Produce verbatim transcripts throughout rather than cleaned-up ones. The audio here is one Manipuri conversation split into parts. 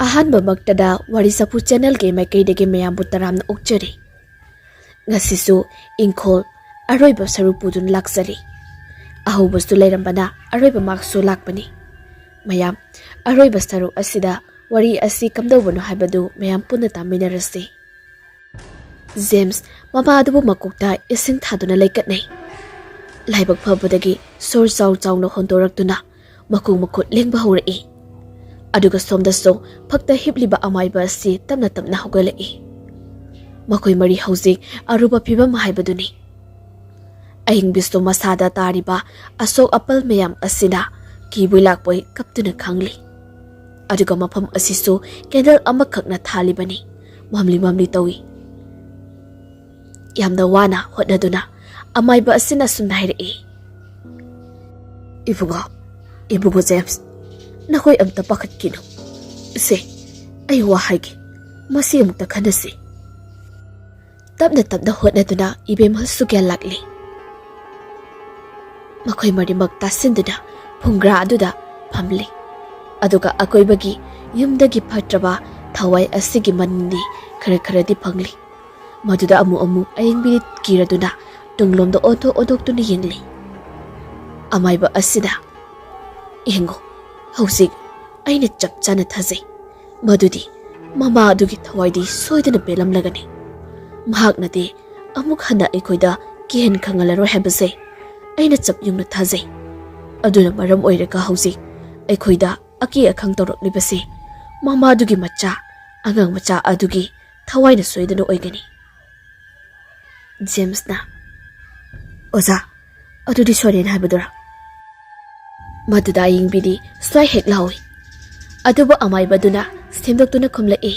ꯑꯍꯥꯟꯕꯃꯛꯇꯗ ꯋꯥꯔꯤ ꯆꯐꯨ ꯆꯦꯅꯦꯜꯒꯤ ꯃꯥꯏꯀꯩꯗꯒꯤ ꯃꯌꯥꯝꯕꯨ ꯇꯔꯥꯝꯅ ꯑꯣꯛꯆꯔꯤ꯫ ꯉꯁꯤꯁꯨ ꯏꯪꯈꯣꯜ ꯑꯔꯣꯏꯕ ꯁꯔꯨꯛ ꯄꯨꯗꯨꯅ ꯂꯥꯛꯆꯔꯤ꯫ ꯑꯍꯧꯕꯁꯨ ꯂꯩꯔꯝꯕꯅ ꯑꯔꯣꯏꯕ ꯃꯥꯛꯁꯨ ꯂꯥꯛꯄꯅꯤ꯫ ꯃꯌꯥꯝ, ꯑꯔꯣꯏꯕ ꯁꯔꯨꯛ ꯑꯁꯤꯗ ꯋꯥꯔꯤ ꯑꯁꯤ ꯀꯝꯗꯧꯕꯅꯣ ꯍꯥꯏꯕꯗꯨ ꯃꯌꯥꯝ ꯄꯨꯟꯅ ꯇꯥꯃꯤꯟꯅꯔꯁꯤ꯫ ꯖꯦꯝꯁ ꯃꯃꯥ ꯑꯗꯨꯕꯨ ꯃꯀꯣꯛꯇ ꯏꯁꯤꯡ ꯊꯥꯗꯨꯅ ꯂꯩꯀꯠꯅꯩ꯫ ꯂꯥꯏꯕꯛ ꯐꯕꯗꯒꯤ ꯁꯣꯔ ꯆꯥꯎ ꯆꯥꯎꯅ ꯍꯣꯟꯗꯣꯔꯛꯇꯨꯅ ꯃꯈꯣꯡ ꯃꯈꯨꯠ ꯂꯦꯡꯕ ꯍꯧꯔꯛꯏ꯫ ꯑꯗꯨꯒ ꯁꯣꯝꯗꯁꯨ ꯐꯛꯇ ꯍꯤꯞꯂꯤꯕ ꯑꯃꯥꯏꯕ ꯑꯁꯤ ꯇꯞꯅ ꯇꯞꯅ ꯍꯧꯒꯠꯂꯛꯏ꯫ ꯃꯈꯣꯏ ꯃꯔꯤ ꯍꯧꯖꯤꯛ ꯑꯔꯨꯕ ꯐꯤꯕꯝ ꯍꯥꯏꯕꯗꯨꯅꯤ꯫ ꯑꯍꯤꯡꯕꯤꯁꯨ ꯃꯁꯥꯗ ꯇꯥꯔꯤꯕ ꯑꯁꯣꯛ ꯑꯄꯜ ꯃꯌꯥꯝ ꯑꯁꯤꯅ ꯀꯤꯕꯣꯏ ꯂꯥꯛꯄꯣꯏ ꯀꯞꯇꯨꯅ ꯈꯥꯡꯂꯤ꯫ ꯑꯗꯨꯒ ꯃꯐꯝ ꯑꯁꯤꯁꯨ ꯀꯦꯟꯗꯜ ꯑꯃꯈꯛꯅ ꯊꯥꯜꯂꯤꯕꯅꯤ꯫ ꯃꯝꯂꯤ ꯃꯝꯂꯤ ꯇꯧꯏ꯫ ꯌꯥꯝꯅ ꯋꯥꯅ ꯍꯣꯠꯅꯗꯨꯅ ꯑꯃꯥꯏꯕ ꯑꯁꯤꯅ ꯑꯁꯨꯝꯅ ꯍꯥꯏꯔꯛꯏ, "ꯏꯕꯨꯡꯉꯣ, ꯏꯕꯨꯡꯉꯣ ꯖꯦꯝꯁ, ꯅꯈꯣꯏ ꯑꯝꯇ ꯄꯥꯈꯠꯈꯤꯅꯨ꯫ ꯁꯦ, ꯑꯩ ꯋꯥ ꯍꯥꯏꯒꯦ, ꯃꯁꯤ ꯑꯃꯨꯛꯇ ꯈꯟꯅꯁꯤ꯫" ꯇꯞꯅ ꯇꯞꯅ ꯍꯣꯠꯅꯗꯨꯅ ꯏꯕꯦꯝꯍꯜꯁꯨ ꯒ꯭ꯌꯥꯟ ꯂꯥꯛꯂꯤ꯫ ꯃꯈꯣꯏ ꯃꯔꯤꯃꯛ ꯇꯥꯁꯤꯟꯗꯨꯅ ꯐꯨꯡꯒ꯭ꯔꯥ ꯑꯗꯨꯗ ꯐꯝꯂꯤ꯫ ꯑꯗꯨꯒ ꯑꯀꯣꯏꯕꯒꯤ ꯌꯨꯝꯗꯒꯤ ꯐꯠꯇ꯭ꯔꯕ ꯊꯋꯥꯏ ꯑꯁꯤꯒꯤ ꯃꯅꯤꯟꯗꯤ ꯈꯔ ꯈꯔꯗꯤ ꯐꯪꯂꯤ꯫ ꯃꯗꯨꯗ ꯑꯃꯨꯛ ꯑꯃꯨꯛ ꯑꯌꯤꯡꯕꯤꯗꯤ ꯀꯤꯔꯗꯨꯅ ꯇꯨꯡꯂꯣꯝꯗ ꯑꯣꯟꯊꯣꯛ ꯑꯣꯟꯊꯣꯛꯇꯨꯅ ꯌꯦꯡꯂꯤ꯫ ꯑꯃꯥꯏꯕ ꯑꯁꯤꯗ, "ꯌꯦꯡꯉꯨ, ꯍꯧꯖꯤꯛ ꯑꯩꯅ ꯆꯞ ꯆꯥꯅ ꯊꯥꯖꯩ꯫ ꯃꯗꯨꯗꯤ ꯃꯃꯥ ꯑꯗꯨꯒꯤ ꯊꯋꯥꯏꯗꯤ ꯁꯣꯏꯗꯅ ꯄꯦꯜꯂꯝꯂꯒꯅꯤ꯫ ꯃꯍꯥꯛꯅꯗꯤ ꯑꯃꯨꯛ ꯍꯟꯅ ꯑꯩꯈꯣꯏꯗ ꯀꯤꯍꯟ ꯈꯪꯍꯜꯂꯔꯣꯏ ꯍꯥꯏꯕꯁꯦ ꯑꯩꯅ ꯆꯞ ꯌꯨꯡꯅ ꯊꯥꯖꯩ꯫ ꯑꯗꯨꯅ ꯃꯔꯝ ꯑꯣꯏꯔꯒ ꯍꯧꯖꯤꯛ ꯑꯩꯈꯣꯏꯗ ꯑꯀꯤ ꯑꯈꯪ ꯇꯧꯔꯛꯂꯤꯕꯁꯤ ꯃꯃꯥꯗꯨꯒꯤ ꯃꯆꯥ, ꯑꯉꯥꯡ ꯃꯆꯥ ꯑꯗꯨꯒꯤ ꯊꯋꯥꯏꯅ ꯁꯣꯏꯗꯅ ꯑꯣꯏꯒꯅꯤ꯫" ꯖꯦꯝꯁꯅ, "ꯑꯣꯖꯥ, ꯑꯗꯨꯗꯤ ꯁꯣꯏꯔꯦꯅ ꯍꯥꯏꯕꯗꯨꯔꯥ?" ꯃꯗꯨꯗ ꯑꯌꯤꯡꯕꯤꯗꯤ ꯁ꯭ꯋꯥꯏ ꯍꯦꯛ ꯂꯥꯎꯏ꯫ ꯑꯗꯨꯕꯨ ꯑꯃꯥꯏꯕꯗꯨꯅ ꯁꯦꯝꯗꯣꯛꯇꯨꯅ ꯈꯨꯝꯂꯛꯏ,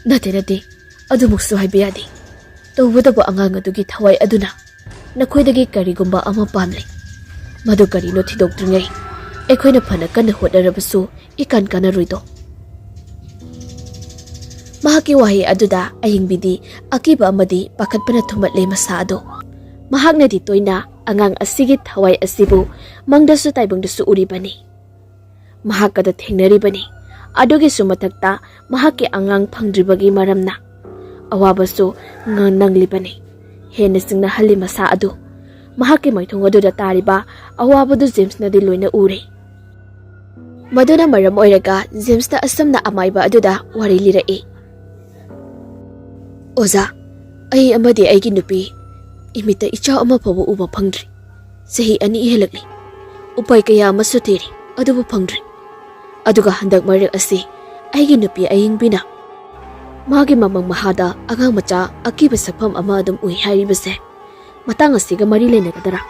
"ꯅꯠꯇꯦ, ꯅꯠꯇꯦ, ꯑꯗꯨꯃꯛꯁꯨ ꯍꯥꯏꯕ ꯌꯥꯗꯦ꯫ ꯇꯧꯕꯇꯕꯨ ꯑꯉꯥꯡ ꯑꯗꯨꯒꯤ ꯊꯋꯥꯏ ꯑꯗꯨꯅ ꯅꯈꯣꯏꯗꯒꯤ ꯀꯔꯤꯒꯨꯝꯕ ꯑꯃ ꯄꯥꯝꯂꯦ꯫ ꯃꯗꯨ ꯀꯔꯤꯅꯣ ꯊꯤꯗꯣꯛꯇ꯭ꯔꯤꯉꯩ ꯑꯩꯈꯣꯏꯅ ꯐꯅ ꯀꯟꯅ ꯍꯣꯠꯅꯔꯕꯁꯨ ꯏꯀꯥꯟ ꯀꯥꯟꯅꯔꯣꯏꯗꯣ꯫" ꯃꯍꯥꯛꯀꯤ ꯋꯥꯍꯩ ꯑꯗꯨꯗ ꯑꯌꯤꯡꯕꯤꯗꯤ ꯑꯀꯤꯕ ꯑꯃꯗꯤ ꯄꯥꯈꯠꯄꯅ ꯊꯨꯝꯃꯠꯂꯦ ꯃꯁꯥ ꯑꯗꯨ꯫ ꯃꯍꯥꯛꯅꯗꯤ ꯇꯣꯏꯅ ꯑꯉꯥꯡ ꯑꯁꯤꯒꯤ ꯊꯋꯥꯏ ꯑꯁꯤꯕꯨ ꯃꯪꯗꯁꯨ ꯇꯥꯏꯕꯪꯗꯁꯨ ꯎꯔꯤꯕꯅꯤ꯫ ꯃꯍꯥꯛꯀꯗ ꯊꯦꯡꯅꯔꯤꯕꯅꯤ꯫ ꯑꯗꯨꯒꯤꯁꯨ ꯃꯊꯛꯇ ꯃꯍꯥꯛꯀꯤ ꯑꯉꯥꯡ ꯐꯪꯗ꯭ꯔꯤꯕꯒꯤ ꯃꯔꯝꯅ ꯑꯋꯥꯕꯁꯨ ꯉ-, ꯅꯪꯂꯤꯕꯅꯤ꯫ ꯍꯦꯟꯅ ꯆꯤꯡꯅꯍꯜꯂꯤ ꯃꯁꯥ ꯑꯗꯨ꯫ ꯃꯍꯥꯛꯀꯤ ꯃꯥꯏꯊꯣꯡ ꯑꯗꯨꯗ ꯇꯥꯔꯤꯕ ꯑꯋꯥꯕꯗꯨ ꯖꯦꯝꯁꯅꯗꯤ ꯂꯣꯏꯅ ꯎꯔꯦ꯫ ꯃꯗꯨꯅ ꯃꯔꯝ ꯑꯣꯏꯔꯒ ꯖꯦꯝꯁꯇ ꯑꯁꯨꯝꯅ ꯑꯃꯥꯏꯕ ꯑꯗꯨꯗ ꯋꯥꯔꯤ ꯂꯤꯔꯛꯏ꯫ "ꯑꯣꯖꯥ, ꯑꯩ ꯑꯃꯗꯤ ꯑꯩꯒꯤ ꯅꯨꯄꯤ ꯏꯃꯤꯠꯇ ꯏꯆꯥ ꯑꯃ ꯐꯥꯎꯕ ꯎꯕ ꯐꯪꯗ꯭ꯔꯤ꯫ ꯆꯍꯤ ꯑꯅꯤ ꯍꯦꯜꯂꯛꯂꯤ꯫ ꯎꯄꯥꯏ ꯀꯌꯥ ꯑꯃꯁꯨ ꯊꯤꯔꯤ, ꯑꯗꯨꯕꯨ ꯐꯪꯗ꯭ꯔꯤ꯫ ꯑꯗꯨꯒ ꯍꯟꯗꯛ ꯃꯔꯛ ꯑꯁꯤ ꯑꯩꯒꯤ ꯅꯨꯄꯤ ꯑꯌꯤꯡꯕꯤꯅ ꯃꯥꯒꯤ ꯃꯃꯪ ꯃꯍꯥꯗ ꯑꯉꯥꯡ ꯃꯆꯥ ꯑꯀꯤꯕ ꯁꯛꯐꯝ ꯑꯃ ꯑꯗꯨꯝ ꯎꯏ ꯍꯥꯏꯔꯤꯕꯁꯦ ꯃꯇꯥꯡ ꯑꯁꯤꯒ ꯃꯔꯤ ꯂꯩꯅꯒꯗ꯭ꯔꯥ?"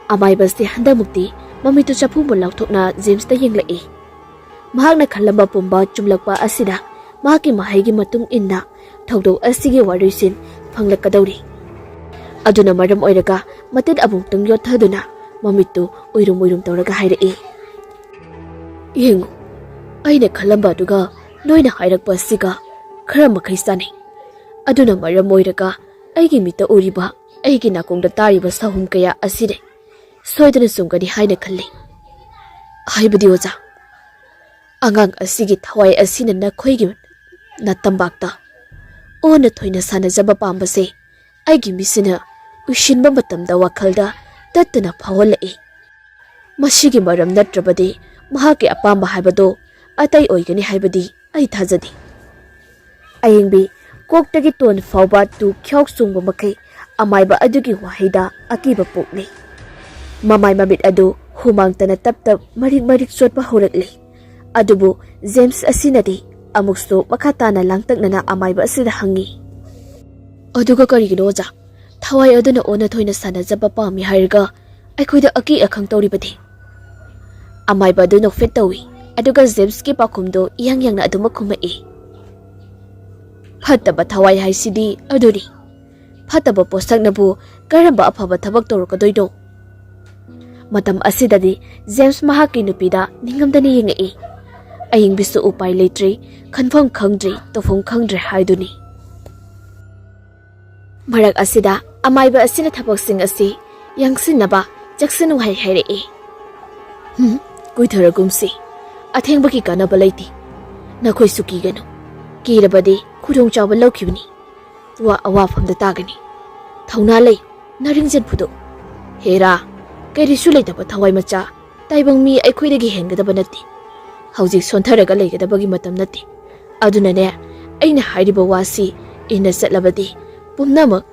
ꯑꯃꯥꯏꯕꯁꯤ ꯍꯟꯗꯛꯃꯨꯛꯇꯤ ꯃꯃꯤꯠꯇꯨ ꯆꯐꯨ ꯃꯨꯟ ꯂꯥꯎꯊꯣꯛꯅ ꯖꯦꯝꯁꯇ ꯌꯦꯡꯂꯛꯏ꯫ ꯃꯍꯥꯛꯅ ꯈꯜꯂꯝꯕ ꯄꯨꯝꯕ ꯆꯨꯝꯂꯛꯄ ꯑꯁꯤꯗ ꯃꯍꯥꯛꯀꯤ ꯃꯍꯩꯒꯤ ꯃꯇꯨꯡ ꯏꯟꯅ ꯊꯧꯗꯣꯛ ꯑꯁꯤꯒꯤ ꯋꯥꯔꯣꯏꯁꯤꯟ ꯐꯪꯂꯛꯀꯗꯧꯔꯤ꯫ ꯑꯗꯨꯅ ꯃꯔꯝ ꯑꯣꯏꯔꯒ ꯃꯇꯤꯟ ꯑꯃꯨꯛꯇꯪ ꯌꯣꯠꯊꯗꯨꯅ ꯃꯃꯤꯠꯇꯨ ꯎꯏꯔꯨꯝ ꯎꯏꯔꯨꯝ ꯇꯧꯔꯒ ꯍꯥꯏꯔꯛꯏ, "ꯌꯦꯡꯉꯨ, ꯑꯩꯅ ꯈꯜꯂꯝꯕ ꯑꯗꯨꯒ ꯅꯣꯏꯅ ꯍꯥꯏꯔꯛꯄ ꯑꯁꯤꯒ ꯈꯔ ꯃꯈꯩ ꯆꯥꯟꯅꯩ꯫ ꯑꯗꯨꯅ ꯃꯔꯝ ꯑꯣꯏꯔꯒ ꯑꯩꯒꯤ ꯃꯤꯠꯇ ꯎꯔꯤꯕ, ꯑꯩꯒꯤ ꯅꯥꯀꯣꯡꯗ ꯇꯥꯔꯤꯕ ꯁꯥꯍꯨꯝ ꯀꯌꯥ ꯑꯁꯤꯗꯤ ꯁꯣꯏꯗꯅ ꯆꯨꯝꯒꯅꯤ ꯍꯥꯏꯅ ꯈꯜꯂꯤ꯫ ꯍꯥꯏꯕꯗꯤ ꯑꯣꯖꯥ, ꯑꯉꯥꯡ ꯑꯁꯤꯒꯤ ꯊꯋꯥꯏ ꯑꯁꯤꯅ ꯅꯈꯣꯏꯒꯤ ꯅꯇꯝꯕꯥꯛꯇ ꯑꯣꯟꯅ ꯊꯣꯏꯅ ꯁꯥꯟꯅꯖꯕ ꯄꯥꯝꯕꯁꯦ ꯑꯩꯒꯤ ꯃꯤꯠꯁꯤꯅ ꯎꯏꯁꯤꯟꯕ ꯃꯇꯝꯗ ꯋꯥꯈꯜꯗ ꯇꯠꯇꯅ ꯐꯥꯎꯍꯜꯂꯛꯏ꯫ ꯃꯁꯤꯒꯤ ꯃꯔꯝ ꯅꯠꯇ꯭ꯔꯕꯗꯤ ꯃꯍꯥꯛꯀꯤ ꯑꯄꯥꯝꯕ ꯍꯥꯏꯕꯗꯣ ꯑꯇꯩ ꯑꯣꯏꯒꯅꯤ ꯍꯥꯏꯕꯗꯤ ꯑꯩ ꯊꯥꯖꯗꯦ꯫" ꯑꯌꯤꯡꯕꯤ ꯀꯣꯛꯇꯒꯤ ꯇꯣꯟ ꯐꯥꯎꯕ ꯇꯨ ꯈ꯭ꯌꯥꯎ ꯆꯣꯡꯕ ꯃꯈꯩ ꯑꯃꯥꯏꯕ ꯑꯗꯨꯒꯤ ꯋꯥꯍꯩꯗ ꯑꯀꯤꯕ ꯄꯣꯛꯂꯤ꯫ ꯃꯃꯥꯏ ꯃꯃꯤꯠ ꯑꯗꯨ ꯍꯨꯃꯥꯡꯇꯅ ꯇꯞ ꯇꯞ ꯃꯔꯤꯛ ꯃꯔꯤꯛ ꯆꯣꯠꯄ ꯍꯧꯔꯛꯂꯤ꯫ ꯑꯗꯨꯕꯨ ꯖꯦꯝꯁ ꯑꯁꯤꯅꯗꯤ ꯑꯃꯨꯛꯁꯨ ꯃꯈꯥ ꯇꯥꯅ ꯂꯥꯡꯇꯛꯅꯅ ꯑꯃꯥꯏꯕ ꯑꯁꯤꯗ ꯍꯪꯉꯤ, "ꯑꯗꯨꯒ ꯀꯔꯤꯒꯤꯅꯣ ꯑꯣꯖꯥ? ꯊꯋꯥꯏ ꯑꯗꯨꯅ ꯑꯣꯟꯅ ꯊꯣꯏꯅ ꯁꯥꯟꯅꯖꯕ ꯄꯥꯝꯃꯤ ꯍꯥꯏꯔꯒ ꯑꯩꯈꯣꯏꯗ ꯑꯀꯤ ꯑꯈꯪ ꯇꯧꯔꯤꯕꯗꯤ?" ꯑꯃꯥꯏꯕ ꯑꯗꯨ ꯅꯣꯛꯐꯦꯠ ꯇꯧꯏ, ꯑꯗꯨꯒ ꯖꯦꯝꯁꯀꯤ ꯄꯥꯎꯈꯨꯝꯗꯨ ꯏꯌꯥꯡ ꯌꯥꯡꯅ ꯑꯗꯨꯃꯛ ꯈꯨꯝꯃꯛꯏ, "ꯐꯠꯇꯕ ꯊꯋꯥꯏ ꯍꯥꯏꯁꯤꯗꯤ ꯑꯗꯨꯅꯤ꯫ ꯐꯠꯇꯕ ꯄꯣꯠꯁꯛꯅꯕꯨ ꯀꯔꯝꯕ ꯑꯐꯕ ꯊꯕꯛ ꯇꯧꯔꯛꯀꯗꯣꯏꯅꯣ?" ꯃꯇꯝ ꯑꯁꯤꯗꯗꯤ ꯖꯦꯝꯁ ꯃꯍꯥꯛꯀꯤ ꯅꯨꯄꯤꯗ ꯅꯤꯡꯉꯝꯗꯅ ꯌꯦꯡꯉꯛꯏ꯫ ꯑꯌꯤꯡꯕꯤꯁꯨ ꯎꯄꯥꯏ ꯂꯩꯇ꯭ꯔꯤ, ꯈꯟꯐꯝ ꯈꯪꯗ꯭ꯔꯤ, ꯇꯧꯐꯝ ꯈꯪꯗ꯭ꯔꯦ ꯍꯥꯏꯗꯨꯅꯤ꯫ ꯃꯔꯛ ꯑꯁꯤꯗ ꯑꯃꯥꯏꯕ ꯑꯁꯤꯅ ꯊꯕꯛꯁꯤꯡ ꯑꯁꯤ ꯌꯥꯡꯁꯤꯟꯅꯕ ꯆꯦꯛꯁꯤꯟ ꯋꯥꯍꯩ ꯍꯥꯏꯔꯛꯏ꯫ "ꯍꯨꯝ, ꯀꯨꯏꯊꯔꯒꯨꯝꯁꯤ꯫ "ꯑꯊꯦꯡꯕꯒꯤ ꯀꯥꯟꯅꯕ ꯂꯩꯇꯦ꯫ ꯅꯈꯣꯏꯁꯨ ꯀꯤꯒꯅꯨ꯫ ꯀꯤꯔꯕꯗꯤ ꯈꯨꯗꯣꯡꯆꯥꯕ ꯂꯧꯈꯤꯕꯅꯤ꯫ ꯋꯥ ꯑꯋꯥꯐꯝꯗ ꯇꯥꯒꯅꯤ꯫ ꯊꯧꯅꯥ ꯂꯩ, ꯅꯥꯔꯤꯡꯖꯦꯟ ꯐꯨꯗꯣꯛ꯫ ꯍꯦꯔꯥ, ꯀꯔꯤꯁꯨ ꯂꯩꯇꯕ ꯊꯋꯥꯏ ꯃꯆꯥ, ꯇꯥꯏꯕꯪ ꯃꯤ ꯑꯩꯈꯣꯏꯗꯒꯤ ꯍꯦꯟꯒꯗꯕ ꯅꯠꯇꯦ꯫ ꯍꯧꯖꯤꯛ ꯁꯣꯟꯊꯔꯒ ꯂꯩꯒꯗꯕꯒꯤ ꯃꯇꯝ ꯅꯠꯇꯦ꯫ ꯑꯗꯨꯅꯅꯦ, ꯑꯩꯅ ꯍꯥꯏꯔꯤꯕ ꯋꯥꯁꯤ ꯏꯟꯅ ꯆꯠꯂꯕꯗꯤ ꯄꯨꯝꯅꯃꯛ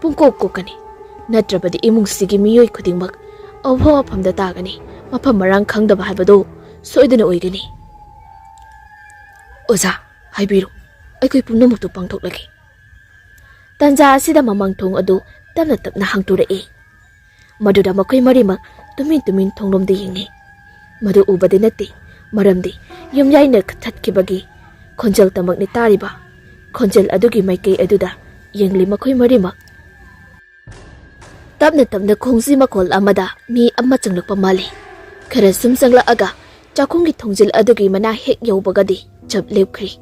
ꯄꯨꯡꯀꯣꯛ ꯀꯣꯛꯀꯅꯤ꯫ ꯅꯠꯇ꯭ꯔꯕꯗꯤ ꯏꯃꯨꯡꯁꯤꯒꯤ ꯃꯤꯑꯣꯏ ꯈꯨꯗꯤꯡꯃꯛ ꯑꯋꯥꯐꯝꯗ ꯇꯥꯒꯅꯤ꯫ ꯃꯐꯝ ꯃꯔꯥꯡ ꯈꯪꯗꯕ ꯍꯥꯏꯕꯗꯨ ꯁꯣꯏꯗꯅ ꯑꯣꯏꯒꯅꯤ꯫" "ꯑꯣꯖꯥ, ꯍꯥꯏꯕꯤꯔꯣ꯫ ꯑꯩꯈꯣꯏ ꯄꯨꯝꯅꯃꯛꯇꯨ ꯄꯥꯡꯊꯣꯛꯂꯒꯦ꯫" ꯇꯥꯟꯖꯥ ꯑꯁꯤꯗ ꯃꯃꯥꯡ ꯊꯣꯡ ꯑꯗꯨ ꯇꯞꯅ ꯇꯞꯅ ꯍꯥꯡꯗꯣꯔꯛꯏ꯫ ꯃꯗꯨꯗ ꯃꯈꯣꯏ ꯃꯔꯤꯃꯛ ꯇꯨꯃꯤꯟ ꯇꯨꯃꯤꯟ ꯊꯣꯡꯂꯣꯝꯗ ꯌꯦꯡꯉꯤ꯫ ꯃꯗꯨ ꯎꯕꯗꯤ ꯅꯠꯇꯦ, ꯃꯔꯝꯗꯤ ꯌꯨꯝꯌꯥꯏꯅ ꯊꯠꯈꯤꯕꯒꯤ ꯈꯣꯟꯖꯦꯜꯇꯃꯛꯅꯤ ꯇꯥꯔꯤꯕ꯫ ꯈꯣꯟꯖꯦꯜ ꯑꯗꯨꯒꯤ ꯃꯥꯏꯀꯩ ꯑꯗꯨꯗ ꯌꯦꯡꯂꯤ ꯃꯈꯣꯏ ꯃꯔꯤꯃꯛ꯫ ꯇꯞꯅ ꯇꯞꯅ ꯈꯣꯡꯖꯤ ꯃꯈꯣꯜ ꯑꯃꯗ ꯃꯤ ꯑꯃ ꯆꯪꯂꯛꯄ ꯃꯥꯜꯂꯤ꯫ ꯈꯔ ꯁꯨꯝ ꯆꯪꯂꯛꯑꯒ ꯆꯥꯛꯈꯨꯝꯒꯤ ꯊꯣꯡꯖꯤꯜ ꯑꯗꯨꯒꯤ ꯃꯅꯥ ꯍꯦꯛ ꯌꯧꯕꯒꯗꯤ ꯆꯞ ꯂꯦꯞꯈ꯭ꯔꯤ꯫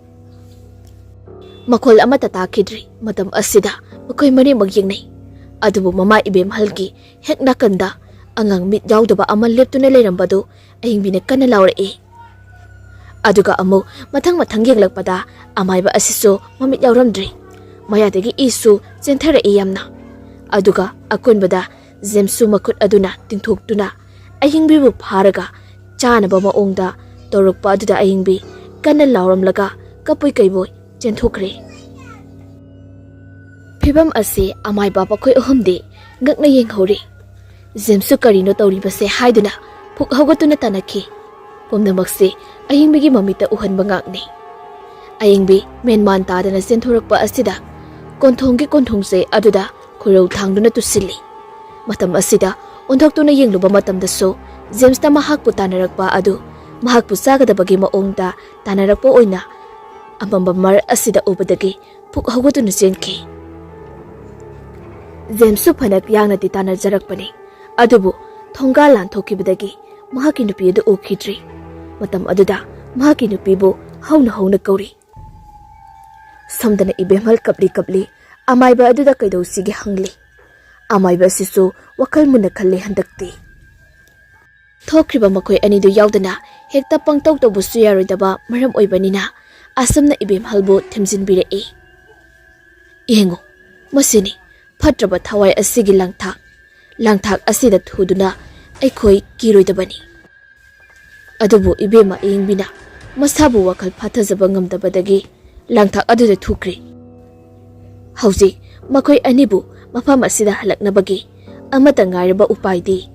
ꯃꯈꯣꯜ ꯑꯃꯠꯇ ꯇꯥꯈꯤꯗ꯭ꯔꯤ꯫ ꯃꯇꯝ ꯑꯁꯤꯗ ꯃꯈꯣꯏ ꯃꯔꯤꯃꯛ ꯌꯦꯡꯅꯩ꯫ ꯑꯗꯨꯕꯨ ꯃꯃꯥ ꯏꯕꯦꯝꯍꯜꯒꯤ ꯍꯦꯛ ꯅꯥꯀꯟꯗ ꯑꯉꯥꯡ ꯃꯤꯠ ꯌꯥꯎꯗꯕ ꯑꯃ ꯂꯦꯞꯇꯨꯅ ꯂꯩꯔꯝꯕꯗꯨ ꯑꯍꯤꯡꯕꯤꯅ ꯀꯟꯅ ꯂꯥꯎꯔꯛꯏ꯫ ꯑꯗꯨꯒ ꯑꯃꯨꯛ ꯃꯊꯪ ꯃꯊꯪ ꯌꯦꯡꯂꯛꯄꯗ ꯑꯃꯥꯏꯕ ꯑꯁꯤꯁꯨ ꯃꯃꯤꯠ ꯌꯥꯎꯔꯝꯗ꯭ꯔꯤ꯫ ꯃꯌꯥꯗꯒꯤ ꯏꯁꯨ ꯆꯦꯟꯊꯔꯛꯏ ꯌꯥꯝꯅ꯫ ꯑꯗꯨꯒ ꯑꯀꯣꯟꯕꯗ ꯖꯦꯝꯁꯁꯨ ꯃꯈꯨꯠ ꯑꯗꯨꯅ ꯇꯤꯡꯊꯣꯛꯇꯨꯅ ꯑꯍꯤꯡꯕꯤꯕꯨ ꯐꯥꯔꯒ ꯆꯥꯅꯕ ꯃꯑꯣꯡꯗ ꯇꯧꯔꯛꯄ ꯑꯗꯨꯗ ꯑꯍꯤꯡꯕꯤ ꯀꯟꯅ ꯂꯥꯎꯔꯝꯂꯒ ꯀꯞꯄꯣꯏ ꯀꯩꯕꯣꯏ ꯆꯦꯟꯊꯣꯛꯈ꯭ꯔꯦ꯫ ꯐꯤꯚꯝ ꯑꯁꯤ ꯑꯃꯥꯏꯕ ꯃꯈꯣꯏ ꯑꯍꯨꯝꯗꯤ ꯉꯛꯅ ꯌꯦꯡꯍꯧꯔꯤ꯫ ꯖꯦꯝꯁꯁꯨ ꯀꯔꯤꯅꯣ ꯇꯧꯔꯤꯕꯁꯦ ꯍꯥꯏꯗꯨꯅ ꯐꯨꯛ ꯍꯧꯒꯠꯇꯨꯅ ꯇꯥꯟꯅꯈꯤ꯫ ꯄꯨꯝꯅꯃꯛꯁꯦ ꯑꯍꯤꯡꯕꯤꯒꯤ ꯃꯃꯤꯠꯇ ꯎꯍꯟꯕ ꯉꯥꯛꯅꯤ꯫ ꯑꯍꯤꯡꯕꯤ ꯃꯦꯟꯃꯥꯟ ꯇꯥꯗꯅ ꯆꯦꯟꯊꯣꯔꯛꯄ ꯑꯁꯤꯗ ꯀꯣꯟꯊꯣꯡꯒꯤ ꯀꯣꯟꯊꯣꯡꯁꯦ ꯑꯗꯨꯗ ꯈꯣꯏꯔꯧ ꯊꯥꯡꯗꯨꯅ ꯇꯨꯁꯤꯜꯂꯤ꯫ ꯃꯇꯝ ꯑꯁꯤꯗ ꯑꯣꯟꯊꯣꯛꯇꯨꯅ ꯌꯦꯡꯂꯨꯕ ꯃꯇꯝꯗꯁꯨ ꯖꯦꯝꯁꯇ ꯃꯍꯥꯛꯄꯨ ꯇꯥꯟꯅꯔꯛꯄ ꯑꯗꯨ ꯃꯍꯥꯛꯄꯨ ꯆꯥꯒꯗꯕꯒꯤ ꯃꯑꯣꯡꯗ ꯇꯥꯟꯅꯔꯛꯄ ꯑꯣꯏꯅ ꯑꯃꯝꯕ ꯃꯔꯛ ꯑꯁꯤꯗ ꯎꯕꯗꯒꯤ ꯐꯨꯛ ꯍꯧꯒꯠꯇꯨꯅ ꯆꯦꯟꯈꯤ꯫ ꯖꯦꯝꯁꯁꯨ ꯐꯅ ꯌꯥꯡꯅꯗꯤ ꯇꯥꯟꯅꯖꯔꯛꯄꯅꯤ, ꯑꯗꯨꯕꯨ ꯊꯣꯡꯒꯥꯜ ꯂꯥꯟꯊꯣꯛꯈꯤꯕꯗꯒꯤ ꯃꯍꯥꯛꯀꯤ ꯅꯨꯄꯤ ꯑꯗꯨ ꯎꯈꯤꯗ꯭ꯔꯤ꯫ ꯃꯇꯝ ꯑꯗꯨꯗ ꯃꯍꯥꯛꯀꯤ ꯅꯨꯄꯤꯕꯨ ꯍꯧꯅ ꯍꯧꯅ ꯀꯧꯔꯤ꯫ ꯁꯣꯝꯗꯅ ꯏꯕꯦꯝꯍꯜ ꯀꯞꯂꯤ ꯀꯞꯂꯤ ꯑꯃꯥꯏꯕ ꯑꯗꯨꯗ ꯀꯩꯗꯧꯁꯤꯒꯦ ꯍꯪꯂꯤ꯫ ꯑꯃꯥꯏꯕ ꯑꯁꯤꯁꯨ ꯋꯥꯈꯜ ꯃꯨꯟꯅ ꯈꯜꯂꯤ ꯍꯟꯗꯛꯇꯤ꯫ ꯊꯣꯛꯈ꯭ꯔꯤꯕ ꯃꯈꯣꯏ ꯑꯅꯤꯗꯨ ꯌꯥꯎꯗꯅ ꯍꯦꯛꯇ ꯄꯪꯇꯧ ꯇꯧꯕꯁꯨ ꯌꯥꯔꯣꯏꯗꯕ ꯃꯔꯝ ꯑꯣꯏꯕꯅꯤꯅ ꯑꯁꯨꯝꯅ ꯏꯕꯦꯝꯍꯜꯕꯨ ꯊꯦꯝꯖꯤꯟꯕꯤꯔꯛꯏ꯫ "ꯌꯦꯡꯉꯨ, ꯃꯁꯤꯅꯤ ꯐꯠꯇ꯭ꯔꯕ ꯊꯋꯥꯏ ꯑꯁꯤꯒꯤ ꯂꯥꯡꯊꯥꯛ꯫ ꯂꯥꯡꯊꯥꯛ ꯑꯁꯤꯗ ꯊꯨꯗꯨꯅ ꯑꯩꯈꯣꯏ ꯀꯤꯔꯣꯏꯗꯕꯅꯤ"꯫ ꯑꯗꯨꯕꯨ ꯏꯕꯦꯝꯃ ꯑꯌꯤꯡꯕꯤꯅ ꯃꯁꯥꯕꯨ ꯋꯥꯈꯜ ꯐꯥꯊꯖꯕ ꯉꯝꯗꯕꯗꯒꯤ ꯂꯥꯡꯊꯥꯛ ꯑꯗꯨꯗ ꯊꯨꯈ꯭ꯔꯦ꯫ ꯍꯧꯖꯤꯛ ꯃꯈꯣꯏ ꯑꯅꯤꯕꯨ ꯃꯐꯝ ꯑꯁꯤꯗ ꯍꯜꯂꯛꯅꯕꯒꯤ ꯑꯃꯠꯇ ꯉꯥꯏꯔꯕ ꯎꯄꯥꯏꯗꯤ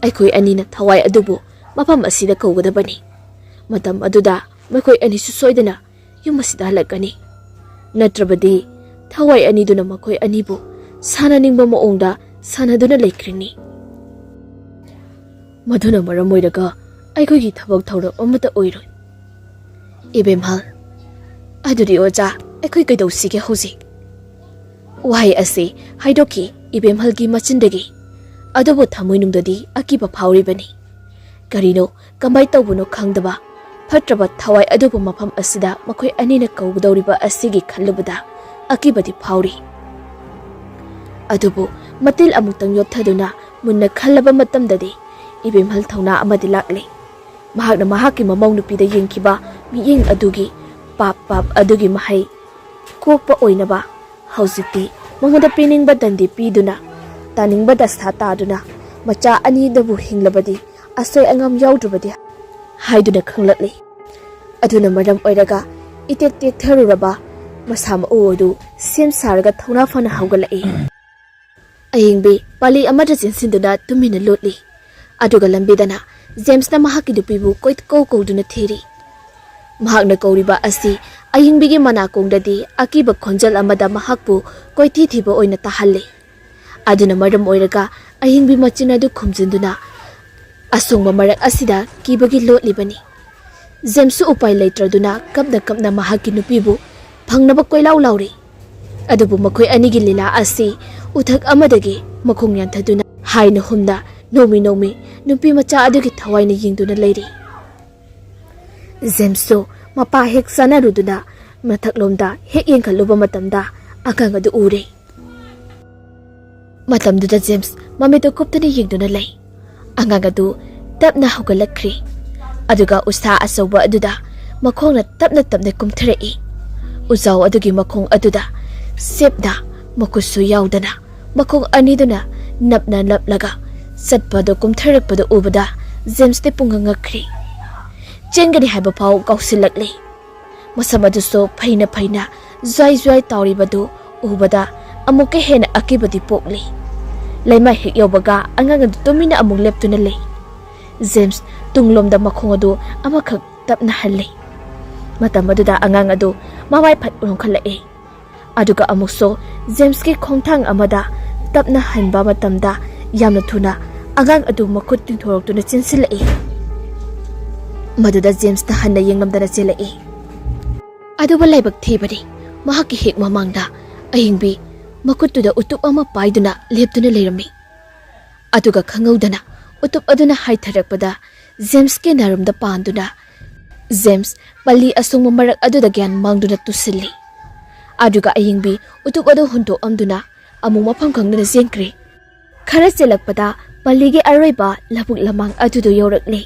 ꯑꯩꯈꯣꯏ ꯑꯅꯤꯅ ꯊꯋꯥꯏ ꯑꯗꯨꯕꯨ ꯃꯐꯝ ꯑꯁꯤꯗ ꯀꯧꯒꯗꯕꯅꯤ꯫ ꯃꯇꯝ ꯑꯗꯨꯗ ꯃꯈꯣꯏ ꯑꯅꯤꯁꯨ ꯁꯣꯏꯗꯅ ꯌꯨꯝ ꯑꯁꯤꯗ ꯍꯜꯂꯛꯀꯅꯤ꯫ ꯅꯠꯇ꯭ꯔꯕꯗꯤ ꯊꯋꯥꯏ ꯑꯅꯤꯗꯨꯅ ꯃꯈꯣꯏ ꯑꯅꯤꯕꯨ ꯁꯥꯟꯅꯅꯤꯡꯕ ꯃꯑꯣꯡꯗ ꯁꯥꯟꯅꯗꯨꯅ ꯂꯩꯈ꯭ꯔꯅꯤ꯫ ꯃꯗꯨꯅ ꯃꯔꯝ ꯑꯣꯏꯔꯒ ꯑꯩꯈꯣꯏꯒꯤ ꯊꯕꯛ ꯊꯧꯔꯝ ꯑꯃꯠꯇ ꯑꯣꯏꯔꯣꯏ꯫ ꯏꯕꯦꯝꯍꯜ, "ꯑꯗꯨꯗꯤ ꯑꯣꯖꯥ, ꯑꯩꯈꯣꯏ ꯀꯩꯗꯧꯁꯤꯒꯦ ꯍꯧꯖꯤꯛ?" ꯋꯥꯍꯩ ꯑꯁꯤ ꯍꯥꯏꯗꯣꯛꯈꯤ ꯏꯕꯦꯝꯍꯜꯒꯤ ꯃꯆꯤꯟꯗꯒꯤ꯫ ꯑꯗꯨꯕꯨ ꯊꯃꯣꯏꯅꯨꯡꯗꯗꯤ ꯑꯀꯤꯕ ꯐꯥꯎꯔꯤꯕꯅꯤ꯫ ꯀꯔꯤꯅꯣ, ꯀꯃꯥꯏꯅ ꯇꯧꯕꯅꯣ ꯈꯪꯗꯕ ꯐꯠꯇ꯭ꯔꯕ ꯊꯋꯥꯏ ꯑꯗꯨꯕꯨ ꯃꯐꯝ ꯑꯁꯤꯗ ꯃꯈꯣꯏ ꯑꯅꯤꯅ ꯀꯧꯒꯗꯧꯔꯤꯕ ꯑꯁꯤꯒꯤ ꯈꯜꯂꯨꯕꯗ ꯑꯀꯤꯕꯗꯤ ꯐꯥꯎꯔꯤ꯫ ꯑꯗꯨꯕꯨ ꯃꯇꯤꯜ ꯑꯃꯨꯛꯇꯪ ꯌꯣꯠꯊꯗꯨꯅ ꯃꯨꯟꯅ ꯈꯜꯂꯕ ꯃꯇꯝꯗꯗꯤ ꯏꯕꯦꯝꯍꯜ ꯊꯧꯅꯥ ꯑꯃꯗꯤ ꯂꯥꯛꯂꯦ꯫ ꯃꯍꯥꯛꯅ ꯃꯍꯥꯛꯀꯤ ꯃꯃꯧ ꯅꯨꯄꯤꯗ ꯌꯦꯡꯈꯤꯕ ꯃꯤꯠꯌꯦꯡ ꯑꯗꯨꯒꯤ ꯄꯥꯞ ꯄꯥꯞ ꯑꯗꯨꯒꯤ ꯃꯍꯩ ꯀꯣꯛꯄ ꯑꯣꯏꯅꯕ ꯍꯧꯖꯤꯛꯇꯤ ꯃꯉꯣꯟꯗ ꯄꯤꯅꯤꯡꯕ ꯗꯟꯗꯤ ꯄꯤꯗꯨꯅ, ꯇꯥꯅꯤꯡꯕ ꯗꯁꯥ ꯇꯥꯗꯨꯅ, ꯃꯆꯥ ꯑꯅꯤꯗꯕꯨ ꯍꯤꯡꯂꯕꯗꯤ ꯑꯁꯣꯏ ꯑꯉꯥꯝ ꯌꯥꯎꯗ꯭ꯔꯕꯗꯤ ꯍꯥꯏꯗꯨꯅ ꯈꯪꯂꯛꯂꯤ꯫ ꯑꯗꯨꯅ ꯃꯔꯝ ꯑꯣꯏꯔꯒ ꯏꯇꯦꯠ ꯇꯦꯠꯊꯔꯨꯔꯕ ꯃꯁꯥ ꯃꯎ ꯑꯗꯨ ꯁꯦꯝ ꯁꯥꯔꯒ ꯊꯧꯅꯥ ꯐꯅ ꯍꯧꯒꯠꯂꯛꯏ꯫ ꯑꯌꯤꯡꯕꯤ ꯄꯥꯂꯤ ꯑꯃꯗ ꯆꯦꯟꯁꯤꯟꯗꯨꯅ ꯇꯨꯃꯤꯟꯅ ꯂꯣꯠꯂꯤ꯫ ꯑꯗꯨꯒ ꯂꯝꯕꯤꯗꯅ ꯖꯦꯝꯁꯅ ꯃꯍꯥꯛꯀꯤ ꯅꯨꯄꯤꯕꯨ ꯀꯣꯏꯀꯧ ꯀꯧꯗꯨꯅ ꯊꯤꯔꯤ꯫ ꯃꯍꯥꯛꯅ ꯀꯧꯔꯤꯕ ꯑꯁꯤ ꯑꯌꯤꯡꯕꯤꯒꯤ ꯃꯅꯥꯀꯣꯡꯗꯗꯤ ꯑꯀꯤꯕ ꯈꯣꯟꯖꯦꯜ ꯑꯃꯗ ꯃꯍꯥꯛꯄꯨ ꯀꯣꯏꯊꯤ ꯊꯤꯕ ꯑꯣꯏꯅ ꯇꯥꯍꯜꯂꯤ꯫ ꯑꯗꯨꯅ ꯃꯔꯝ ꯑꯣꯏꯔꯒ ꯑꯌꯤꯡꯕꯤ ꯃꯆꯤꯟ ꯑꯗꯨ ꯈꯨꯝꯖꯤꯟꯗꯨꯅ ꯑꯁꯣꯡꯕ ꯃꯔꯛ ꯑꯁꯤꯗ ꯀꯤꯕꯒꯤ ꯂꯣꯠꯂꯤꯕꯅꯤ꯫ ꯖꯦꯝꯁꯁꯨ ꯎꯄꯥꯏ ꯂꯩꯇ꯭ꯔꯗꯨꯅ ꯀꯞꯅ ꯀꯞꯅ ꯃꯍꯥꯛꯀꯤ ꯅꯨꯄꯤꯕꯨ ꯐꯪꯅꯕ ꯀꯣꯏꯂꯥꯎ ꯂꯥꯎꯔꯤ꯫ ꯑꯗꯨꯕꯨ ꯃꯈꯣꯏ ꯑꯅꯤꯒꯤ ꯂꯤꯂꯥ ꯑꯁꯤ ꯎꯊꯛ ꯑꯃꯗꯒꯤ ꯃꯈꯣꯡ ꯌꯥꯟꯊꯗꯨꯅ ꯍꯥꯏꯅ ꯍꯨꯝꯅ ꯅꯣꯡꯃꯤ ꯅꯣꯡꯃꯤ ꯅꯨꯄꯤ ꯃꯆꯥ ꯑꯗꯨꯒꯤ ꯊꯋꯥꯏꯅ ꯌꯦꯡꯗꯨꯅ ꯂꯩꯔꯤ꯫ ꯖꯦꯝꯁꯁꯨ ꯃꯄꯥ ꯍꯦꯛ ꯆꯥꯅꯔꯨꯗꯨꯅ ꯃꯊꯛꯂꯣꯝꯗ ꯍꯦꯛ ꯌꯦꯡꯈꯠꯂꯨꯕ ꯃꯇꯝꯗ ꯑꯉꯥꯡ ꯑꯗꯨ ꯎꯔꯦ꯫ ꯃꯇꯝꯗꯨꯗ ꯖꯦꯝꯁ ꯃꯃꯤꯠꯇꯨ ꯀꯨꯞꯇꯅ ꯌꯦꯡꯗꯨꯅ ꯂꯩ꯫ ꯑꯉꯥꯡ ꯑꯗꯨ ꯇꯞꯅ ꯍꯧꯒꯠꯂꯛꯈ꯭ꯔꯦ꯫ ꯑꯗꯨꯒ ꯎꯁꯥ ꯑꯆꯧꯕ ꯑꯗꯨꯗ ꯃꯈꯣꯡꯅ ꯇꯞꯅ ꯇꯞꯅ ꯀꯨꯝꯊꯔꯛꯏ꯫ ꯎꯖꯥꯎ ꯑꯗꯨꯒꯤ ꯃꯈꯣꯡ ꯑꯗꯨꯗ ꯁꯦꯞꯅ ꯃꯈꯨꯠꯁꯨ ꯌꯥꯎꯗꯅ ꯃꯈꯣꯡ ꯑꯅꯤꯗꯨꯅ ꯅꯞꯅ ꯅꯞꯂꯒ ꯆꯠꯄꯗꯨ ꯀꯨꯝꯊꯔꯛꯄꯗꯨ ꯎꯕꯗ ꯖꯦꯝꯁꯇꯤ ꯄꯨꯡꯉꯛ ꯉꯛꯈ꯭ꯔꯦ꯫ ꯆꯦꯟꯒꯅꯤ ꯍꯥꯏꯕ ꯐꯥꯎ ꯀꯥꯎꯁꯤꯜꯂꯛꯂꯦ꯫ ꯃꯁꯝ ꯑꯗꯨꯁꯨ ꯐꯩꯅ ꯐꯩꯅ ꯖ꯭ꯋꯥꯏ ꯖ꯭ꯋꯥꯏ ꯇꯥꯎꯔꯤꯕꯗꯨ ꯎꯕꯗ ꯑꯃꯨꯛꯀ ꯍꯦꯟꯅ ꯑꯀꯤꯕꯗꯤ ꯄꯣꯛꯂꯤ꯫ ꯂꯩꯃꯥꯏ ꯍꯦꯛ ꯌꯧꯕꯒ ꯑꯉꯥꯡ ꯑꯗꯨ ꯇꯨꯃꯤꯟꯅ ꯑꯃꯨꯛ ꯂꯦꯞꯇꯨꯅ ꯂꯩ꯫ ꯖꯦꯝꯁ ꯇꯨꯡꯂꯣꯝꯗ ꯃꯈꯣꯡ ꯑꯗꯨ ꯑꯃꯈꯛ ꯇꯞꯅ ꯍꯜꯂꯤ꯫ ꯃꯇꯝ ꯑꯗꯨꯗ ꯑꯉꯥꯡ ꯑꯗꯨ ꯃꯃꯥꯏ ꯐꯠ ꯎꯔꯨꯝꯈꯠꯂꯛꯏ꯫ ꯑꯗꯨꯒ ꯑꯃꯨꯛꯁꯨ ꯖꯦꯝꯁꯀꯤ ꯈꯣꯡꯊꯥꯡ ꯑꯃꯗ ꯇꯞꯅ ꯍꯟꯕ ꯃꯇꯝꯗ ꯌꯥꯝꯅ ꯊꯨꯅ ꯑꯉꯥꯡ ꯑꯗꯨ ꯃꯈꯨꯠ ꯇꯤꯡꯊꯣꯔꯛꯇꯨꯅ ꯆꯦꯟꯁꯤꯜꯂꯛꯏ꯫ ꯃꯗꯨꯗ ꯖꯦꯝꯁꯅ ꯍꯟꯅ ꯌꯦꯡꯂꯝꯗꯅ ꯆꯦꯜꯂꯛꯏ꯫ ꯑꯗꯨꯕꯨ ꯂꯥꯏꯕꯛ ꯊꯤꯕꯅꯤ, ꯃꯍꯥꯛꯀꯤ ꯍꯦꯛ ꯃꯃꯥꯡꯗ ꯑꯍꯤꯡꯕꯤ ꯃꯈꯨꯠꯇꯨꯗ ꯎꯇꯨꯞ ꯑꯃ ꯄꯥꯏꯗꯨꯅ ꯂꯦꯞꯇꯨꯅ ꯂꯩꯔꯝꯃꯤ꯫ ꯑꯗꯨꯒ ꯈꯪꯍꯧꯗꯅ ꯎꯇꯨꯞ ꯑꯗꯨꯅ ꯍꯥꯏꯊꯔꯛꯄꯗ ꯖꯦꯝꯁꯀꯤ ꯅꯥꯔꯨꯝꯗ ꯄꯥꯟꯗꯨꯅ ꯖꯦꯝꯁ ꯄꯜꯂꯤ ꯑꯁꯣꯡꯕ ꯃꯔꯛ ꯑꯗꯨꯗ ꯒ꯭ꯌꯥꯟ ꯃꯥꯡꯗꯨꯅ ꯇꯨꯁꯤꯜꯂꯤ꯫ ꯑꯗꯨꯒ ꯑꯌꯤꯡꯕꯤ ꯎꯇꯨꯞ ꯑꯗꯨ ꯍꯨꯟꯗꯣꯛꯑꯝꯗꯨꯅ ꯑꯃꯨꯛ ꯃꯐꯝ ꯈꯪꯗꯅ ꯆꯦꯟꯈ꯭ꯔꯦ꯫ ꯈꯔ ꯆꯦꯜꯂꯛꯄꯗ ꯄꯜꯂꯤꯒꯤ ꯑꯔꯣꯏꯕ ꯂꯧꯕꯨꯛ ꯂꯃꯥꯡ ꯑꯗꯨꯗ ꯌꯧꯔꯛꯂꯦ꯫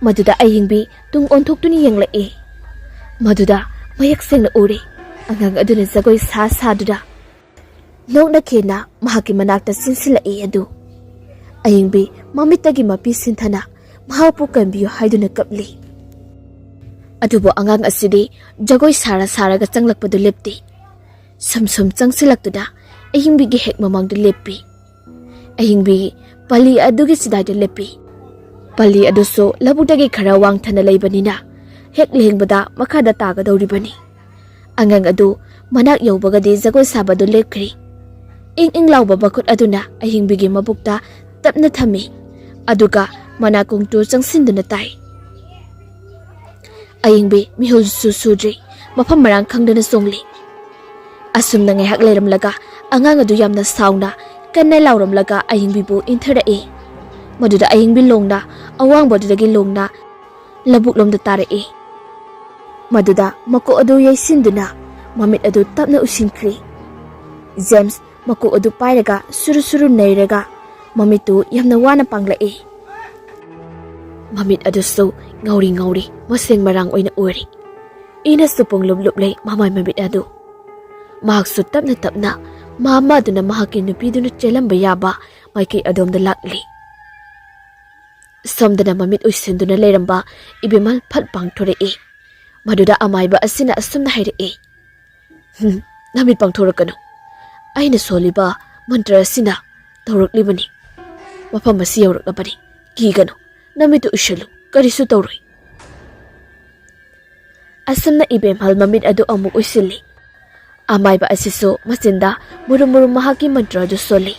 ꯃꯗꯨꯗ ꯑꯌꯤꯡꯕꯤ ꯇꯨꯡ ꯑꯣꯟꯊꯣꯛꯇꯨꯅ ꯌꯦꯡꯂꯛꯏ꯫ ꯃꯗꯨꯗ ꯃꯌꯦꯛ ꯁꯦꯡꯅ ꯎꯔꯦ, ꯑꯉꯥꯡ ꯑꯗꯨꯅ ꯖꯒꯣꯏ ꯁꯥ ꯁꯥꯗꯨꯅ ꯅꯣꯛꯅ ꯈꯦꯅ ꯃꯍꯥꯛꯀꯤ ꯃꯅꯥꯛꯇ ꯆꯦꯟꯁꯤꯜꯂꯛꯏ ꯑꯗꯨ꯫ ꯑꯌꯤꯡꯕꯤ ꯃꯃꯤꯠꯇꯒꯤ ꯃꯄꯤ ꯁꯤꯟꯊꯅ ꯃꯍꯥꯛꯄꯨ ꯀꯟꯕꯤꯌꯨ ꯍꯥꯏꯗꯨꯅ ꯀꯞꯂꯤ꯫ ꯑꯗꯨꯕꯨ ꯑꯉꯥꯡ ꯑꯁꯤꯗꯤ ꯖꯒꯣꯏ ꯁꯥꯔ ꯁꯥꯔꯒ ꯆꯪꯂꯛꯄꯗꯨ ꯂꯦꯞꯇꯦ꯫ ꯁꯨꯝ ꯁꯨꯝ ꯆꯪꯁꯤꯜꯂꯛꯇꯨꯅ ꯑꯌꯤꯡꯕꯤꯒꯤ ꯍꯦꯛ ꯃꯃꯥꯡꯗ ꯂꯦꯞꯄꯤ꯫ ꯑꯌꯤꯡꯕꯤ ꯄꯂꯤ ꯑꯗꯨꯒꯤ ꯆꯤꯗꯥꯏꯗ ꯂꯦꯞꯄꯤ꯫ ꯄꯂꯤ ꯑꯗꯨꯁꯨ ꯂꯧꯕꯨꯛꯇꯒꯤ ꯈꯔ ꯋꯥꯡꯊꯅ ꯂꯩꯕꯅꯤꯅ ꯍꯦꯛ ꯂꯦꯡꯕꯗ ꯃꯈꯥꯗ ꯇꯥꯒꯗꯧꯔꯤꯕꯅꯤ꯫ ꯑꯉꯥꯡ ꯑꯗꯨ ꯃꯅꯥꯛ ꯌꯧꯕꯒꯗꯤ ꯖꯒꯣꯏ ꯁꯥꯕꯗꯨ ꯂꯦꯞꯈ꯭ꯔꯦ꯫ ꯏꯪ ꯏꯪ ꯂꯥꯎꯕ ꯃꯈꯨꯠ ꯑꯗꯨꯅ ꯑꯍꯤꯡꯕꯤꯒꯤ ꯃꯕꯨꯛꯇ ꯇꯞꯅ ꯊꯝꯃꯤ, ꯑꯗꯨꯒ ꯃꯅꯥꯀꯣꯡꯗꯨ ꯆꯪꯁꯤꯟꯗꯨꯅ ꯇꯥꯏ꯫ ꯑꯌꯤꯡꯕꯤ ꯃꯤꯍꯨꯜꯁꯨ ꯁꯨꯗ꯭ꯔꯤ, ꯃꯐꯝ ꯃꯔꯥꯡ ꯈꯪꯗꯅ ꯆꯣꯡꯂꯤ꯫ ꯑꯁꯨꯝꯅ ꯉꯥꯏꯍꯥꯛ ꯂꯩꯔꯝꯂꯒ ꯑꯉꯥꯡ ꯑꯗꯨ ꯌꯥꯝꯅ ꯁꯥꯎꯅ ꯀꯟꯅ ꯂꯥꯎꯔꯝꯂꯒ ꯑꯌꯤꯡꯕꯤꯕꯨ ꯏꯟꯊꯔꯛꯏ꯫ ꯃꯗꯨꯗ ꯑꯌꯤꯡꯕꯤ ꯂꯣꯡꯅ ꯑꯋꯥꯡꯕꯗꯨꯗꯒꯤ ꯂꯣꯡꯅ ꯂꯧꯕꯨꯛꯂꯣꯝꯗ ꯇꯥꯔꯛꯏ꯫ ꯃꯗꯨꯗ ꯃꯀꯣꯛ ꯑꯗꯨ ꯌꯩꯁꯤꯟꯗꯨꯅ ꯃꯃꯤꯠ ꯑꯗꯨ ꯇꯞꯅ ꯎꯏꯁꯤꯟꯈ꯭ꯔꯦ꯫ ꯖꯦꯝꯁ ꯃꯀꯣꯛ ꯑꯗꯨ ꯄꯥꯏꯔꯒ ꯁꯨꯔꯨ ꯁꯨꯔꯨ ꯅꯩꯔꯒ ꯃꯃꯤꯠꯇꯨ ꯌꯥꯝꯅ ꯋꯥꯅ ꯄꯥꯡꯂꯛꯏ꯫ ꯃꯃꯤꯠ ꯑꯗꯨꯁꯨ ꯉꯧꯔꯤ ꯉꯧꯔꯤ, ꯃꯁꯦꯡ ꯃꯔꯥꯡ ꯑꯣꯏꯅ ꯎꯔꯤ꯫ ꯏꯅꯁꯨ ꯄꯨꯡꯂꯨꯞ ꯂꯨꯞꯂꯦ ꯃꯃꯥꯏ ꯃꯃꯤꯠ ꯑꯗꯨ꯫ ꯃꯍꯥꯛꯁꯨ ꯇꯞꯅ ꯇꯞꯅ ꯃꯥ ꯃꯥꯗꯨꯅ ꯃꯍꯥꯛꯀꯤ ꯅꯨꯄꯤꯗꯨꯅ ꯆꯦꯜꯂꯝꯕ ꯌꯥꯕ ꯃꯥꯏꯀꯩ ꯑꯗꯣꯝꯗ ꯂꯥꯛꯂꯤ꯫ ꯁꯣꯝꯗꯅ ꯃꯃꯤꯠ ꯎꯏꯁꯤꯟꯗꯨꯅ ꯂꯩꯔꯝꯕ ꯏꯕꯦꯝꯃꯜ ꯐꯠ ꯄꯥꯡꯊꯣꯔꯛꯏ꯫ ꯃꯗꯨꯗ ꯑꯃꯥꯏꯕ ꯑꯁꯤꯅ ꯑꯁꯨꯝꯅ ꯍꯥꯏꯔꯛꯏ, "ꯍꯨꯝ, ꯅꯃꯤꯠ ꯄꯥꯡꯊꯣꯔꯛꯀꯅꯨ꯫ ꯑꯩꯅ ꯁꯣꯜꯂꯤꯕ ꯃꯟꯇ꯭ꯔ ꯑꯁꯤꯅ ꯇꯧꯔꯛꯂꯤꯕꯅꯤ꯫ ꯃꯐꯝ ꯑꯁꯤ ꯌꯧꯔꯛꯂꯕꯅꯤ꯫ ꯀꯤꯒꯅꯨ, ꯅꯃꯤꯠꯇꯨ ꯎꯏꯁꯤꯜꯂꯨ, ꯀꯔꯤꯁꯨ ꯇꯧꯔꯣꯏ"꯫ ꯑꯁꯨꯝꯅ ꯏꯕꯦꯝꯍꯜ ꯃꯃꯤꯠ ꯑꯗꯨ ꯑꯃꯨꯛ ꯎꯏꯁꯤꯜꯂꯤ꯫ ꯑꯃꯥꯏꯕ ꯑꯁꯤꯁꯨ ꯃꯆꯤꯟꯗ ꯃꯨꯔꯨꯝ ꯃꯨꯔꯨꯝ ꯃꯍꯥꯛꯀꯤ ꯃꯟꯇ꯭ꯔ ꯑꯗꯨ ꯁꯣꯜꯂꯤ꯫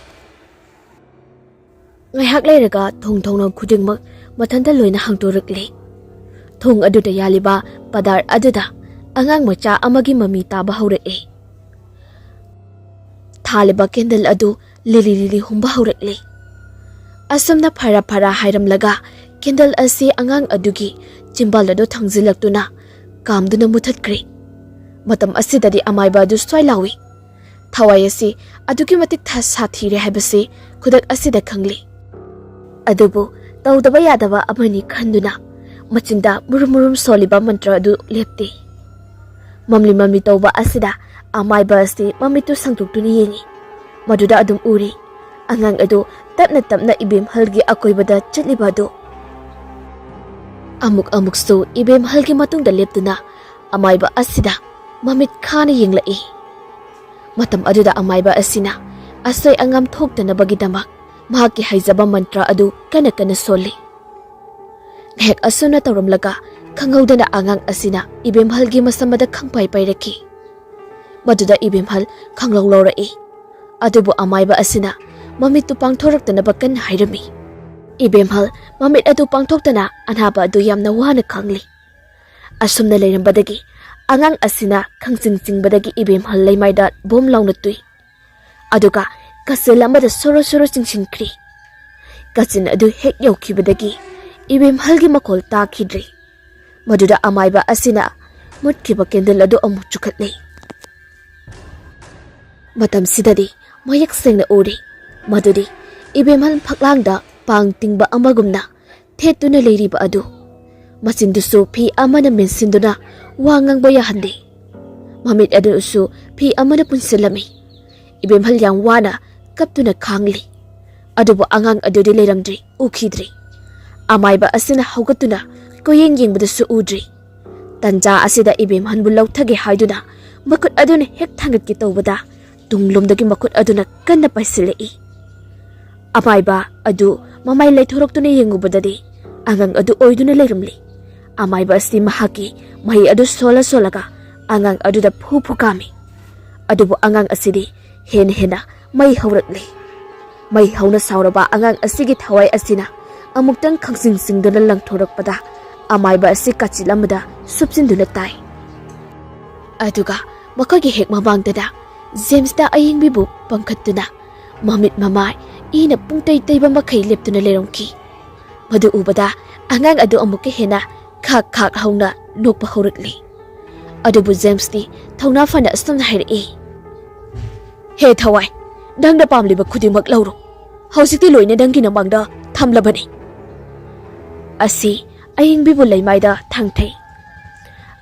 ꯉꯥꯏꯍꯥꯛ ꯂꯩꯔꯒ ꯊꯣꯡ ꯊꯣꯡꯅꯥꯎ ꯈꯨꯗꯤꯡꯃꯛ ꯃꯊꯟꯇ ꯂꯣꯏꯅ ꯍꯥꯡꯗꯣꯔꯛꯂꯦ꯫ ꯊꯣꯡ ꯑꯗꯨꯗ ꯌꯥꯜꯂꯤꯕ ꯄꯗꯥꯔ ꯑꯗꯨꯗ ꯑꯉꯥꯡ ꯃꯆꯥ ꯑꯃꯒꯤ ꯃꯃꯤ ꯇꯥꯕ ꯍꯧꯔꯛꯑꯦ꯫ ꯊꯥꯜꯂꯤꯕ ꯀꯦꯟꯗꯜ ꯑꯗꯨ ꯂꯤꯂꯤ ꯂꯤꯂꯤ ꯍꯨꯝꯕ ꯍꯧꯔꯛꯂꯦ꯫ ꯑꯁꯨꯝꯅ ꯐꯔꯥ ꯐꯔꯥ ꯍꯥꯏꯔꯝꯂꯒ ꯀꯦꯟꯗꯜ ꯑꯁꯤ ꯑꯉꯥꯡ ꯑꯗꯨꯒꯤ ꯆꯤꯝꯕꯥꯜ ꯑꯗꯨ ꯊꯥꯡꯖꯤꯜꯂꯛꯇꯨꯅ ꯀꯥꯝꯗꯨꯅ ꯃꯨꯊꯠꯈ꯭ꯔꯦ꯫ ꯃꯇꯝ ꯑꯁꯤꯗꯗꯤ ꯑꯃꯥꯏꯕ ꯑꯗꯨ ꯁ꯭ꯋꯥꯏ ꯂꯥꯎꯏ꯫ ꯊꯋꯥꯏ ꯑꯁꯤ ꯑꯗꯨꯛꯀꯤ ꯃꯇꯤꯛ ꯊ-, ꯁꯥꯊꯤꯔꯦ ꯍꯥꯏꯕꯁꯤ ꯈꯨꯗꯛ ꯑꯁꯤꯗ ꯈꯪꯂꯦ꯫ ꯑꯗꯨꯕꯨ ꯇꯧꯗꯕ ꯌꯥꯗꯕ ꯑꯃꯅꯤ ꯈꯟꯗꯨꯅ ꯃꯆꯤꯟꯗ ꯃꯨꯔꯨꯝ ꯃꯨꯔꯨꯝ ꯁꯣꯜꯂꯤꯕ ꯃꯟꯇ꯭ꯔ ꯑꯗꯨ ꯂꯦꯞꯇꯦ꯫ ꯃꯝꯂꯤ ꯃꯝꯂꯤ ꯇꯧꯕ ꯑꯁꯤꯗ ꯑꯃꯥꯏꯕ ꯑꯁꯤ ꯃꯃꯤꯠꯇꯨ ꯁꯥꯡꯗꯣꯛꯇꯨꯅ ꯌꯦꯡꯏ꯫ ꯃꯗꯨꯗ ꯑꯗꯨꯝ ꯎꯔꯤ ꯑꯉꯥꯡ ꯑꯗꯨ ꯇꯞꯅ ꯇꯞꯅ ꯏꯕꯦꯝꯍꯜꯒꯤ ꯑꯀꯣꯏꯕꯗ ꯆꯠꯂꯤꯕ ꯑꯗꯨ꯫ ꯑꯃꯨꯛ ꯑꯃꯨꯛꯁꯨ ꯏꯕꯦꯝꯍꯜꯒꯤ ꯃꯇꯨꯡꯗ ꯂꯦꯞꯇꯨꯅ ꯑꯃꯥꯏꯕ ꯑꯁꯤꯗ ꯃꯃꯤꯠ ꯈꯥꯅ ꯌꯦꯡꯂꯛꯏ꯫ ꯃꯇꯝ ꯑꯗꯨꯗ ꯑꯃꯥꯏꯕ ꯑꯁꯤꯅ ꯑꯁꯣꯏ ꯑꯉꯥꯝ ꯊꯣꯛꯇꯅꯕꯒꯤꯗꯃꯛ ꯃꯍꯥꯛꯀꯤ ꯍꯩꯖꯕ ꯃꯟꯇ꯭ꯔ ꯑꯗꯨ ꯀꯟꯅ ꯀꯟꯅ ꯁꯣꯜꯂꯤ꯫ ꯉꯥꯏꯍꯥꯛ ꯑꯁꯨꯝꯅ ꯇꯧꯔꯝꯂꯒ ꯈꯪꯍꯧꯗꯅ ꯑꯉꯥꯡ ꯑꯁꯤꯅ ꯏꯕꯦꯝꯍꯜꯒꯤ ꯃꯁꯝ ꯑꯗ ꯈꯪꯄꯥꯏ ꯄꯥꯏꯔꯛꯈꯤ꯫ ꯃꯗꯨꯗ ꯏꯕꯦꯝꯍꯜ ꯈꯪꯂꯧ ꯂꯧꯔꯛꯏ꯫ ꯑꯗꯨꯕꯨ ꯑꯃꯥꯏꯕ ꯑꯁꯤꯅ ꯃꯃꯤꯠꯇꯨ ꯄꯥꯡꯊꯣꯔꯛꯇꯅꯕ ꯀꯟꯅ ꯍꯥꯏꯔꯝꯃꯤ꯫ ꯏꯕꯦꯝꯍꯜ ꯃꯃꯤꯠ ꯑꯗꯨ ꯄꯥꯡꯊꯣꯛꯇꯅ ꯑꯅꯥꯕ ꯑꯗꯨ ꯌꯥꯝꯅ ꯋꯥꯅ ꯈꯥꯡꯂꯤ꯫ ꯑꯁꯨꯝꯅ ꯂꯩꯔꯝꯕꯗꯒꯤ ꯑꯉꯥꯡ ꯑꯁꯤꯅ ꯈꯪꯆꯤꯡ ꯆꯤꯡꯕꯗꯒꯤ ꯏꯕꯦꯝꯍꯜ ꯂꯩꯃꯥꯏꯗ ꯕꯣꯝ ꯂꯥꯎꯅ ꯇꯨꯏ꯫ ꯑꯗꯨꯒ ꯀꯥꯆꯤꯜ ꯑꯃꯗ ꯁꯣꯔꯣ ꯁꯣꯔꯣ ꯆꯤꯡꯁꯤꯟꯈ꯭ꯔꯤ꯫ ꯀꯥꯆꯤꯟ ꯑꯗꯨ ꯍꯦꯛ ꯌꯧꯈꯤꯕꯗꯒꯤ ꯏꯕꯦꯝꯍꯜꯒꯤ ꯃꯈꯣꯜ ꯇꯥꯈꯤꯗ꯭ꯔꯦ꯫ ꯃꯗꯨꯗ ꯑꯃꯥꯏꯕ ꯑꯁꯤꯅ ꯃꯨꯠꯈꯤꯕ ꯀꯦꯟꯗꯜ ꯑꯗꯨ ꯑꯃꯨꯛ ꯆꯨꯈꯠꯂꯤ꯫ ꯃꯇꯝꯁꯤꯗꯗꯤ ꯃꯌꯦꯛ ꯁꯦꯡꯅ ꯎꯔꯤ ꯃꯗꯨꯗꯤ ꯏꯕꯦꯝꯍꯜ ꯐꯛꯂꯥꯡꯗ ꯄꯥꯡ ꯇꯤꯡꯕ ꯑꯃꯒꯨꯝꯅ ꯊꯦꯠꯇꯨꯅ ꯂꯩꯔꯤꯕ ꯑꯗꯨ꯫ ꯃꯆꯤꯟꯗꯨꯁꯨ ꯐꯤ ꯑꯃꯅ ꯃꯦꯟꯁꯤꯟꯗꯨꯅ ꯋꯥ ꯉꯥꯡꯕ ꯌꯥꯍꯟꯗꯦ꯫ ꯃꯃꯤꯠ ꯑꯗꯨꯁꯨ ꯐꯤ ꯑꯃꯅ ꯄꯨꯟꯁꯤꯜꯂꯝꯃꯤ꯫ ꯏꯕꯦꯝꯍꯜ ꯌꯥꯝ ꯋꯥꯅ ꯀꯞꯇꯨꯅ ꯈꯥꯡꯂꯤ꯫ ꯑꯗꯨꯕꯨ ꯑꯉꯥꯡ ꯑꯗꯨꯗꯤ ꯂꯩꯔꯝꯗ꯭ꯔꯤ, ꯎꯈꯤꯗ꯭ꯔꯤ꯫ ꯑꯃꯥꯏꯕ ꯑꯁꯤꯅ ꯍꯧꯒꯠꯇꯨꯅ ꯀꯣꯌꯦꯡ ꯌꯦꯡꯕꯗꯁꯨ ꯎꯗ꯭ꯔꯤ꯫ ꯇꯟꯖꯥ ꯑꯁꯤꯗ ꯏꯕꯦꯝꯍꯜꯕꯨ ꯂꯧꯊꯒꯦ ꯍꯥꯏꯗꯨꯅ ꯃꯈꯨꯠ ꯑꯗꯨꯅ ꯍꯦꯛ ꯊꯥꯡꯒꯠꯀꯦ ꯇꯧꯕꯗ ꯇꯨꯡꯂꯣꯝꯗꯒꯤ ꯃꯈꯨꯠ ꯑꯗꯨꯅ ꯀꯟꯅ ꯄꯥꯏꯁꯤꯜꯂꯛꯏ꯫ ꯑꯃꯥꯏꯕ ꯑꯗꯨ ꯃꯃꯥꯏ ꯂꯩꯊꯣꯔꯛꯇꯨꯅ ꯌꯦꯡꯉꯨꯕꯗꯗꯤ ꯑꯉꯥꯡ ꯑꯗꯨ ꯑꯣꯏꯗꯨꯅ ꯂꯩꯔꯝꯂꯤ꯫ ꯑꯃꯥꯏꯕ ꯑꯁꯤ ꯃꯍꯥꯛꯀꯤ ꯃꯍꯩ ꯑꯗꯨ ꯁꯣꯜꯂ ꯁꯣꯜꯂꯒ ꯑꯉꯥꯡ ꯑꯗꯨꯗ ꯐꯨ ꯐꯨ ꯀꯥꯝꯃꯤ꯫ ꯑꯗꯨꯕꯨ ꯑꯉꯥꯡ ꯑꯁꯤꯗꯤ ꯍꯦꯟꯅ ꯍꯦꯟꯅ ꯃꯩ ꯍꯧꯔꯛꯂꯤ꯫ ꯃꯩ ꯍꯧꯅ ꯁꯥꯎꯔꯕ ꯑꯉꯥꯡ ꯑꯁꯤꯒꯤ ꯊꯋꯥꯏ ꯑꯁꯤꯅ ꯑꯃꯨꯛꯇꯪ ꯈꯪꯁꯤꯡ ꯁꯤꯡꯗꯨꯅ ꯂꯪꯊꯣꯔꯛꯄꯗ ꯑꯃꯥꯏꯕ ꯑꯁꯤ ꯀꯥꯆꯤꯜ ꯑꯃꯗ ꯁꯨꯞꯆꯤꯟꯗꯨꯅ ꯇꯥꯏ꯫ ꯑꯗꯨꯒ ꯃꯈꯣꯏꯒꯤ ꯍꯦꯛ ꯃꯃꯥꯡꯗꯗ ꯖꯦꯝꯁꯅ ꯑꯌꯤꯡꯕꯤꯕꯨ ꯄꯪꯈꯠꯇꯨꯅ ꯃꯃꯤꯠ ꯃꯃꯥꯏ ꯏꯅ ꯄꯨꯡꯇꯩ ꯇꯩꯕ ꯃꯈꯩ ꯂꯦꯞꯇꯨꯅ ꯂꯩꯔꯝꯈꯤ꯫ ꯃꯗꯨ ꯎꯕꯗ ꯑꯉꯥꯡ ꯑꯗꯨ ꯑꯃꯨꯛꯀ ꯍꯦꯟꯅ ꯈꯥꯛ ꯈꯥꯛ ꯍꯧꯅ ꯅꯣꯛꯄ ꯍꯧꯔꯛꯂꯤ꯫ ꯑꯗꯨꯕꯨ ꯖꯦꯝꯁꯇꯤ ꯊꯧꯅꯥ ꯐꯅ ꯑꯁꯨꯝꯅ ꯍꯥꯏꯔꯛꯏ, "ꯍꯦ ꯊꯋꯥꯏ, ꯅꯪꯅ ꯄꯥꯝꯂꯤꯕ ꯈꯨꯗꯤꯡꯃꯛ ꯂꯧꯔꯣ꯫ ꯍꯧꯖꯤꯛꯇꯤ ꯂꯣꯏꯅ ꯅꯪꯒꯤ ꯅꯃꯥꯡꯗ ꯊꯝꯂꯕꯅꯤ"꯫ ꯑꯁꯤ ꯑꯌꯤꯡꯕꯤꯕꯨ ꯂꯩꯃꯥꯏꯗ ꯊꯥꯡꯊꯩ꯫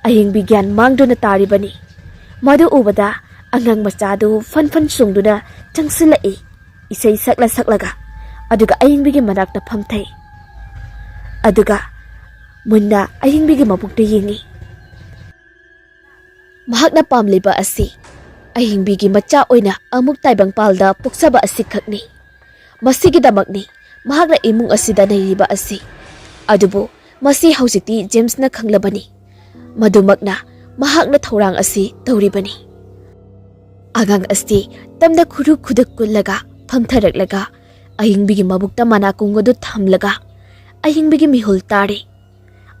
ꯑꯌꯤꯡꯕꯤ ꯒ꯭ꯌꯥꯟ ꯃꯥꯡꯗꯨꯅ ꯇꯥꯔꯤꯕꯅꯤ꯫ ꯃꯗꯨ ꯎꯕꯗ ꯑꯉꯥꯡ ꯃꯆꯥꯗꯨ ꯐꯟ ꯐꯟ ꯆꯣꯡꯗꯨꯅ ꯆꯪꯁꯤꯜꯂꯛꯏ, ꯏꯁꯩ ꯁꯛꯂ ꯁꯛꯂꯒ꯫ ꯑꯗꯨꯒ ꯑꯌꯤꯡꯕꯤꯒꯤ ꯃꯅꯥꯛꯇ ꯐꯝꯊꯩ꯫ ꯑꯗꯨꯒ ꯃꯨꯟꯅ ꯑꯌꯤꯡꯕꯤꯒꯤ ꯃꯕꯨꯛꯇ ꯌꯦꯡꯉꯤ꯫ ꯃꯍꯥꯛꯅ ꯄꯥꯝꯂꯤꯕ ꯑꯁꯤ ꯑꯍꯤꯡꯕꯤꯒꯤ ꯃꯆꯥ ꯑꯣꯏꯅ ꯑꯃꯨꯛ ꯇꯥꯏꯕꯪꯄꯥꯜꯗ ꯄꯣꯛꯆꯕ ꯑꯁꯤꯈꯛꯅꯤ꯫ ꯃꯁꯤꯒꯤꯗꯃꯛꯅꯤ ꯃꯍꯥꯛꯅ ꯏꯃꯨꯡ ꯑꯁꯤꯗ ꯅꯩꯔꯤꯕ ꯑꯁꯤ꯫ ꯑꯗꯨꯕꯨ ꯃꯁꯤ ꯍꯧꯖꯤꯛꯇꯤ ꯖꯦꯝꯁꯅ ꯈꯪꯂꯕꯅꯤ꯫ ꯃꯗꯨꯃꯛꯅ ꯃꯍꯥꯛꯅ ꯊꯧꯔꯥꯡ ꯑꯁꯤ ꯇꯧꯔꯤꯕꯅꯤ꯫ ꯑꯉꯥꯡ ꯑꯁꯤ ꯇꯝꯅ ꯈꯨꯔꯨ ꯈꯨꯗꯛ ꯀꯨꯜꯂꯒ ꯐꯝꯊꯔꯛꯂꯒ ꯑꯍꯤꯡꯕꯤꯒꯤ ꯃꯕꯨꯛꯇ ꯃꯅꯥꯀꯣꯡ ꯑꯗꯨ ꯊꯝꯂꯒ ꯑꯍꯤꯡꯕꯤꯒꯤ ꯃꯤꯍꯨꯜ ꯇꯥꯔꯤ꯫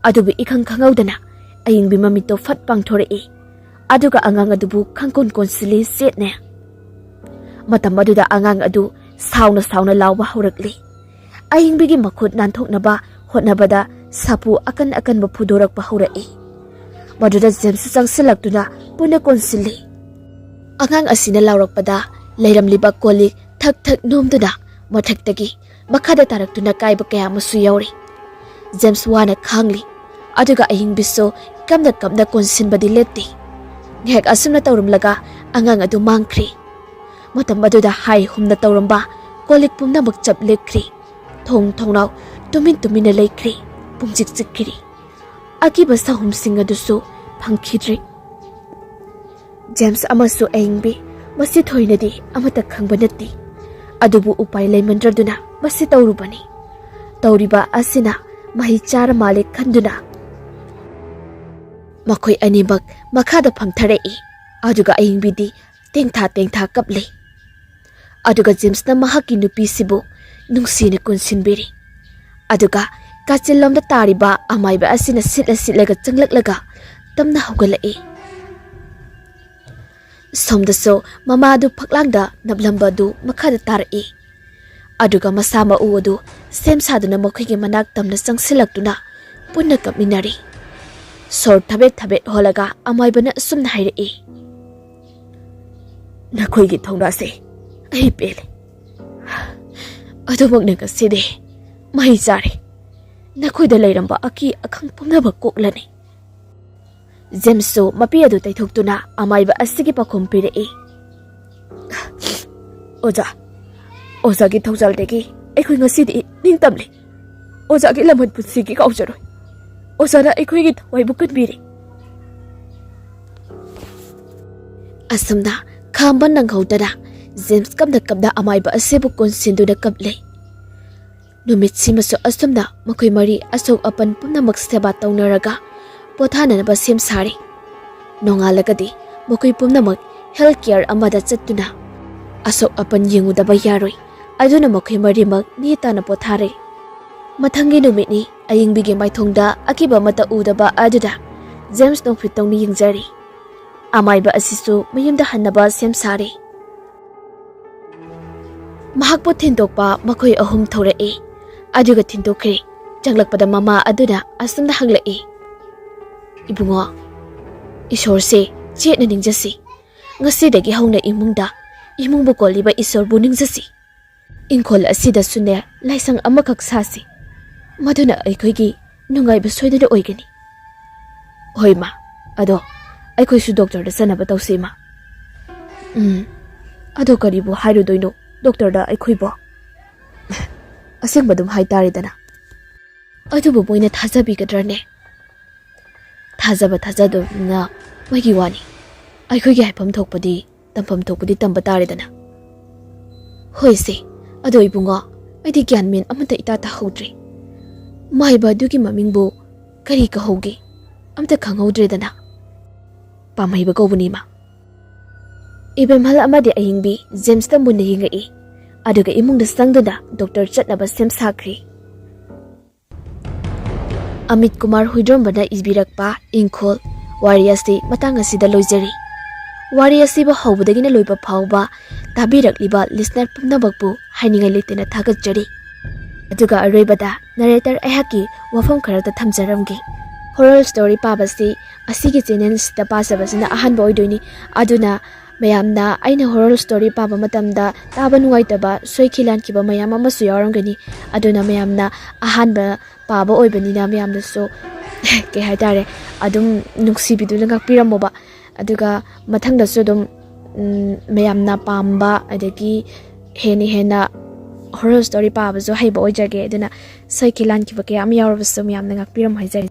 ꯑꯗꯨꯕꯨ ꯏꯈꯪ ꯈꯪꯍꯧꯗꯅ ꯑꯌꯤꯡꯕꯤ ꯃꯃꯤꯠꯇꯣ ꯐꯠ ꯄꯥꯡꯊꯣꯔꯛꯏ꯫ ꯑꯗꯨꯒ ꯑꯉꯥꯡ ꯑꯗꯨꯕꯨ ꯈꯪꯀꯣꯟ ꯀꯣꯟꯁꯤꯜꯂꯤ ꯆꯦꯠꯅ꯫ ꯃꯇꯝ ꯑꯗꯨꯗ ꯑꯉꯥꯡ ꯑꯗꯨ ꯁꯥꯎꯅ ꯁꯥꯎꯅ ꯂꯥꯎꯕ ꯍꯧꯔꯛꯂꯤ꯫ ꯑꯌꯤꯡꯕꯤꯒꯤ ꯃꯈꯨꯠ ꯅꯥꯟꯊꯣꯛꯅꯕ ꯍꯣꯠꯅꯕꯗ ꯁꯥꯐꯨ ꯑꯀꯟ ꯑꯀꯟꯕ ꯐꯨꯗꯣꯔꯛꯄ ꯍꯧꯔꯛꯏ꯫ ꯃꯗꯨꯗ ꯖꯦꯝꯁꯁꯨ ꯆꯪꯁꯤꯜꯂꯛꯇꯨꯅ ꯄꯨꯟꯅ ꯀꯣꯟꯁꯤꯜꯂꯤ꯫ ꯑꯉꯥꯡ ꯑꯁꯤꯅ ꯂꯥꯎꯔꯛꯄꯗ ꯂꯩꯔꯝꯂꯤꯕ ꯀꯣꯜꯂꯤꯛ ꯊꯛ ꯊꯛ ꯅꯣꯝꯗꯨꯅ ꯃꯊꯛꯇꯒꯤ ꯃꯈꯥꯗ ꯇꯥꯔꯛꯇꯨꯅ ꯀꯥꯏꯕ ꯀꯌꯥ ꯑꯃꯁꯨ ꯌꯥꯎꯔꯤ꯫ ꯖꯦꯝꯁ ꯋꯥꯅ ꯈꯥꯡꯂꯤ꯫ ꯑꯗꯨꯒ ꯑꯌꯤꯡꯕꯤꯁꯨ ꯀꯞꯅ ꯀꯞꯅ ꯀꯣꯟꯁꯤꯟꯕꯗꯤ ꯂꯦꯞꯇꯦ꯫ ꯉꯥꯏꯍꯥꯛ ꯑꯁꯨꯝꯅ ꯇꯧꯔꯝꯂꯒ ꯑꯉꯥꯡ ꯑꯗꯨ ꯃꯥꯡꯈ꯭ꯔꯦ꯫ ꯃꯇꯝ ꯑꯗꯨꯗ ꯍꯥꯏ ꯍꯨꯝꯅ ꯇꯧꯔꯝꯕ ꯀꯣꯜ ꯂꯤꯛ ꯄꯨꯝꯅꯃꯛ ꯆꯞ ꯂꯦꯞꯈ꯭ꯔꯦ꯫ ꯊꯣꯡ ꯊꯣꯡꯅꯥꯎ ꯇꯨꯃꯤꯟ ꯇꯨꯃꯤꯟꯅ ꯂꯩꯈ꯭ꯔꯦ꯫ ꯄꯨꯡꯆꯤꯛ ꯆꯤꯛꯈ꯭ꯔꯦ꯫ ꯑꯀꯤꯕ ꯁꯥꯍꯨꯝꯁꯤꯡ ꯑꯗꯨꯁꯨ ꯐꯪꯈꯤꯗ꯭ꯔꯦ꯫ ꯖꯦꯝꯁ ꯑꯃꯁꯨ ꯑꯌꯤꯡꯕꯤ ꯃꯁꯤ ꯊꯣꯏꯅꯗꯤ ꯑꯃꯠꯇ ꯈꯪꯕ ꯅꯠꯇꯦ꯫ ꯑꯗꯨꯕꯨ ꯎꯄꯥꯏ ꯂꯩꯃꯟꯗ꯭ꯔꯗꯨꯅ ꯃꯁꯤ ꯇꯧꯔꯨꯕꯅꯤ꯫ ꯇꯧꯔꯤꯕ ꯑꯁꯤꯅ ꯃꯍꯩ ꯆꯥꯔ ꯃꯥꯜꯂꯦ ꯈꯟꯗꯨꯅ ꯃꯈꯣꯏ ꯑꯅꯤꯃꯛ ꯃꯈꯥꯗ ꯐꯝꯊꯔꯛꯏ꯫ ꯑꯗꯨꯒ ꯑꯌꯤꯡꯕꯤꯗꯤ ꯇꯦꯡꯊꯥ ꯇꯦꯡꯊꯥ ꯀꯞꯂꯤ꯫ ꯑꯗꯨꯒ ꯖꯦꯝꯁꯅ ꯃꯍꯥꯛꯀꯤ ꯅꯨꯄꯤꯁꯤꯕꯨ ꯅꯨꯡꯁꯤꯅ ꯀꯣꯟꯁꯤꯟꯕꯤꯔꯤ꯫ ꯑꯗꯨꯒ ꯀꯥꯆꯤꯜꯂꯣꯝꯗ ꯇꯥꯔꯤꯕ ꯑꯃꯥꯏꯕ ꯑꯁꯤꯅ ꯁꯤꯠꯂ ꯁꯤꯠꯂꯒ ꯆꯪꯂꯛꯂꯒ ꯇꯞꯅ ꯍꯧꯒꯠꯂꯛꯏ꯫ ꯁꯣꯝꯗꯁꯨ ꯃꯃꯥ ꯑꯗꯨ ꯐꯛꯂꯥꯡꯗ ꯅꯞꯂꯝꯕ ꯑꯗꯨ ꯃꯈꯥꯗ ꯇꯥꯔꯛꯏ꯫ ꯑꯗꯨꯒ ꯃꯁꯥ ꯃꯎ ꯑꯗꯨ ꯁꯦꯝ ꯁꯥꯗꯨꯅ ꯃꯈꯣꯏꯒꯤ ꯃꯅꯥꯛ ꯇꯝꯅ ꯆꯪꯁꯤꯜꯂꯛꯇꯨꯅ ꯄꯨꯟꯅ ꯀꯞꯃꯤꯟꯅꯔꯤ꯫ ꯁꯣꯔ ꯊꯕꯦꯠ ꯊꯕꯦꯠ ꯍꯣꯜꯂꯒ ꯑꯃꯥꯏꯕꯅ ꯑꯁꯨꯝꯅ ꯍꯥꯏꯔꯛꯏ, "ꯅꯈꯣꯏꯒꯤ ꯊꯧꯅꯥꯁꯦ ꯑꯩ ꯄꯦꯜꯂꯦ꯫ ꯑꯗꯨꯃꯛꯅ ꯉꯁꯤꯗꯤ ꯃꯍꯩ ꯆꯥꯔꯦ꯫ ꯅꯈꯣꯏꯗ ꯂꯩꯔꯝꯕ ꯑꯀꯤ ꯑꯈꯪ ꯄꯨꯝꯅꯃꯛ ꯀꯣꯛꯂꯅꯤ꯫" ꯖꯦꯝꯁꯁꯨ ꯃꯄꯤ ꯑꯗꯨ ꯇꯩꯊꯣꯛꯇꯨꯅ ꯑꯃꯥꯏꯕ ꯑꯁꯤꯒꯤ ꯄꯥꯈꯨꯝ ꯄꯤꯔꯛꯏ꯫ "ꯑꯣꯖꯥ, ꯑꯣꯖꯥꯒꯤ ꯊꯧꯖꯥꯜꯗꯒꯤ ꯑꯩꯈꯣꯏ ꯉꯁꯤꯗꯤ ꯅꯤꯡꯇꯝꯂꯦ꯫ ꯑꯣꯖꯥꯒꯤ ꯂꯃꯟ ꯄꯨꯟꯁꯤꯒꯤ ꯀꯥꯎꯖꯔꯣꯏ꯫ ꯑꯣꯖꯥꯅ ꯑꯩꯈꯣꯏꯒꯤ ꯊꯋꯥꯏꯕꯨ ꯀꯟꯕꯤꯔꯦ꯫" ꯑꯁꯨꯝꯅ ꯈꯥꯝꯕ ꯅꯪꯍꯧꯗꯅ ꯖꯦꯝꯁ ꯀꯞꯅ ꯀꯞꯅ ꯑꯃꯥꯏꯕ ꯑꯁꯤꯕꯨ ꯀꯣꯟꯁꯤꯟꯗꯨꯅ ꯀꯞꯂꯦ꯫ ꯅꯨꯃꯤꯠꯁꯤꯃꯁꯨ ꯑꯁꯨꯝꯅ ꯃꯈꯣꯏ ꯃꯔꯤ ꯑꯁꯣꯛ ꯑꯄꯟ ꯄꯨꯝꯅꯃꯛ ꯁꯦꯕꯥ ꯇꯧꯅꯔꯒ ꯄꯣꯊꯥꯅꯅꯕ ꯁꯦꯝ ꯁꯥꯔꯤ꯫ ꯅꯣꯡꯉꯥꯜꯂꯒꯗꯤ ꯃꯈꯣꯏ ꯄꯨꯝꯅꯃꯛ ꯍꯦꯜꯊ ꯀꯦꯌꯔ ꯑꯃꯗ ꯆꯠꯇꯨꯅ ꯑꯁꯣꯛ ꯑꯄꯟ ꯌꯦꯡꯉꯨꯗꯕ ꯌꯥꯔꯣꯏ꯫ ꯑꯗꯨꯅ ꯃꯈꯣꯏ ꯃꯔꯤꯃꯛ ꯅꯦ ꯇꯥꯅ ꯄꯣꯊꯥꯔꯦ꯫ ꯃꯊꯪꯒꯤ ꯅꯨꯃꯤꯠꯅꯤ꯫ ꯑꯌꯤꯡꯕꯤꯒꯤ ꯃꯥꯏꯊꯣꯡꯗ ꯑꯀꯤꯕ ꯑꯃꯠꯇ ꯎꯗꯕ ꯑꯗꯨꯗ ꯖꯦꯝꯁ ꯅꯣꯡꯐꯤꯠ ꯇꯧꯅ ꯌꯦꯡꯖꯔꯤ꯫ ꯑꯃꯥꯏꯕ ꯑꯁꯤꯁꯨ ꯃꯌꯨꯝꯗ ꯍꯟꯅꯕ ꯁꯦꯝ ꯁꯥꯔꯤ꯫ ꯃꯍꯥꯛꯄꯨ ꯊꯤꯟꯗꯣꯛꯄ ꯃꯈꯣꯏ ꯑꯍꯨꯝ ꯊꯧꯔꯛꯏ꯫ ꯑꯗꯨꯒ ꯊꯤꯟꯗꯣꯛꯈ꯭ꯔꯦ꯫ ꯆꯪꯂꯛꯄꯗ ꯃꯃꯥ ꯑꯗꯨꯅ ꯑꯁꯨꯝꯅ ꯍꯪꯂꯛꯏ, "ꯏꯕꯨꯡꯉꯣ, ꯏꯁꯣꯔꯁꯦ ꯆꯦꯠꯅ ꯅꯤꯡꯖꯁꯤ꯫ ꯉꯁꯤꯗꯒꯤ ꯍꯧꯅ ꯏꯃꯨꯡꯗ, ꯏꯃꯨꯡꯕꯨ ꯀꯣꯜꯂꯤꯕ ꯏꯁꯣꯔꯕꯨ ꯅꯤꯡꯖꯁꯤ꯫ ꯏꯪꯈꯣꯜ ꯑꯁꯤꯗꯁꯨꯅꯦ ꯂꯥꯏꯁꯪ ꯑꯃꯈꯛ ꯁꯥꯁꯤ꯫ ꯃꯗꯨꯅ ꯑꯩꯈꯣꯏꯒꯤ ꯅꯨꯡꯉꯥꯏꯕ ꯁꯣꯏꯗꯅ ꯑꯣꯏꯒꯅꯤ꯫ ꯍꯣꯏ ꯃꯥ, ꯑꯗꯣ ꯑꯩꯈꯣꯏꯁꯨ ꯗꯣꯛꯇꯔꯗ ꯆꯠꯅꯕ ꯇꯧꯁꯤ ꯃꯥ꯫ ꯎꯝ, ꯑꯗꯣ ꯀꯔꯤꯕꯨ ꯍꯥꯏꯔꯨꯗꯣꯏꯅꯣ ꯗꯣꯛꯇꯔꯗ ꯑꯩꯈꯣꯏꯕꯣ? ꯑꯁꯦꯡꯕ ꯑꯗꯨꯝ ꯍꯥꯏꯇꯥꯔꯦꯗꯅ꯫ ꯑꯗꯨꯕꯨ ꯃꯣꯏꯅ ꯊꯥꯖꯕꯤꯒꯗ꯭ꯔꯅꯦ? ꯊꯥꯖꯕ ꯊꯥꯖꯗꯕꯅ ꯃꯣꯏꯒꯤ ꯋꯥꯅꯤ꯫ ꯑꯩꯈꯣꯏꯒꯤ ꯍꯥꯏꯐꯝ ꯊꯣꯛꯄꯗꯤ, ꯇꯝꯐꯝ ꯊꯣꯛꯄꯗꯤ ꯇꯝꯕ ꯇꯥꯔꯦꯗꯅ꯫ ꯍꯣꯏꯁꯦ, ꯑꯗꯣ ꯏꯕꯨꯡꯉꯣ, ꯑꯩꯗꯤ ꯒ꯭ꯌꯥꯟ ꯃꯦꯟ ꯑꯃꯠꯇ ꯏꯇꯥ ꯇꯥꯍꯧꯗ꯭ꯔꯦ꯫ ꯃꯥꯏꯕ ꯑꯗꯨꯒꯤ ꯃꯃꯤꯡꯕꯨ ꯀꯔꯤ ꯀꯧꯍꯧꯒꯦ? ꯑꯝꯇ ꯈꯪꯍꯧꯗ꯭ꯔꯦꯗꯅ꯫ ꯄꯥꯝꯍꯩꯕ ꯀꯧꯕꯅꯤ ꯃꯥ꯫ ꯏꯕꯦꯝꯍꯜ ꯑꯃꯗꯤ ꯑꯍꯤꯡꯕꯤ ꯖꯦꯝꯁꯇ ꯃꯨꯟꯅ ꯌꯦꯡꯉꯛꯏ, ꯑꯗꯨꯒ ꯏꯃꯨꯡꯗ ꯆꯪꯗꯨꯅ ꯗꯣꯛꯇꯔ ꯆꯠꯅꯕ ꯁꯦꯝ ꯁꯥꯈ꯭ꯔꯤ꯫ ꯑꯃꯤꯠ ꯀꯨꯃꯥꯔ ꯍꯨꯏꯗ꯭ꯔꯣꯝꯕꯅ ꯏꯕꯤꯔꯛꯄ ꯏꯪꯈꯣꯜ ꯋꯥꯔꯤ ꯑꯁꯤ ꯃꯇꯥꯡ ꯑꯁꯤꯗ ꯂꯣꯏꯖꯔꯤ꯫ ꯋꯥꯔꯤ ꯑꯁꯤꯕꯨ ꯍꯧꯕꯗꯒꯤꯅ ꯂꯣꯏꯕ ꯐꯥꯎꯕ ꯇꯥꯕꯤꯔꯛꯂꯤꯕ ꯂꯤꯁꯅꯔ ꯄꯨꯝꯅꯃꯛꯄꯨ ꯍꯥꯏꯅꯤꯡꯉꯥꯏ ꯂꯩꯇꯅ ꯊꯥꯒꯠꯆꯔꯤ꯫ ꯑꯗꯨꯒ ꯑꯔꯣꯏꯕꯗ ꯅꯔꯦꯇꯔ ꯑꯩꯍꯥꯛꯀꯤ ꯋꯥꯐꯝ ꯈꯔꯇ ꯊꯝꯖꯔꯝꯒꯦ꯫ ꯍꯣꯔꯔ ꯁ꯭ꯇꯣꯔꯤ ꯄꯥꯕꯁꯤ ꯑꯁꯤꯒꯤ ꯆꯦꯅꯦꯜꯁꯤꯗ ꯄꯥꯖꯕꯁꯤꯅ ꯑꯍꯥꯟꯕ ꯑꯣꯏꯗꯣꯏꯅꯤ꯫ ꯑꯗꯨꯅ ꯃꯌꯥꯝꯅ ꯑꯩꯅ ꯍꯣꯔꯔ ꯁ꯭ꯇꯣꯔꯤ ꯄꯥꯕ ꯃꯇꯝꯗ ꯇꯥꯕ ꯅꯨꯡꯉꯥꯏꯇꯕ, ꯁꯣꯏꯈꯤ ꯂꯥꯟꯈꯤꯕ ꯃꯌꯥꯝ ꯑꯃꯁꯨ ꯌꯥꯎꯔꯝꯒꯅꯤ꯫ ꯑꯗꯨꯅ ꯃꯌꯥꯝꯅ ꯑꯍꯥꯟꯕ ꯄꯥꯕ ꯑꯣꯏꯕꯅꯤꯅ ꯃꯌꯥꯝꯅꯁꯨ ꯀꯩ ꯍꯥꯏꯇꯥꯔꯦ, ꯑꯗꯨꯝ ꯅꯨꯡꯁꯤꯕꯤꯗꯨꯅ ꯉꯥꯛꯄꯤꯔꯝꯃꯣꯕ꯫ ꯑꯗꯨꯒ ꯃꯊꯪꯗꯁꯨ ꯑꯗꯨꯝ, ꯎꯝ, ꯃꯌꯥꯝꯅ ꯄꯥꯝꯕ, ꯑꯗꯒꯤ ꯍꯦꯟꯅ ꯍꯦꯟꯅ ꯍꯣꯔꯔ ꯁ꯭ꯇꯣꯔꯤ ꯄꯥꯕꯁꯨ ꯍꯩꯕ ꯑꯣꯏꯖꯒꯦ꯫ ꯑꯗꯨꯅ ꯁꯣꯏꯈꯤ ꯂꯥꯟꯈꯤꯕ ꯀꯌꯥ ꯑꯃ ꯌꯥꯎꯔꯕꯁꯨ ꯃꯌꯥꯝꯅ ꯉꯥꯛꯄꯤꯔꯝꯃꯣ ꯍꯥꯏꯖꯔꯤ꯫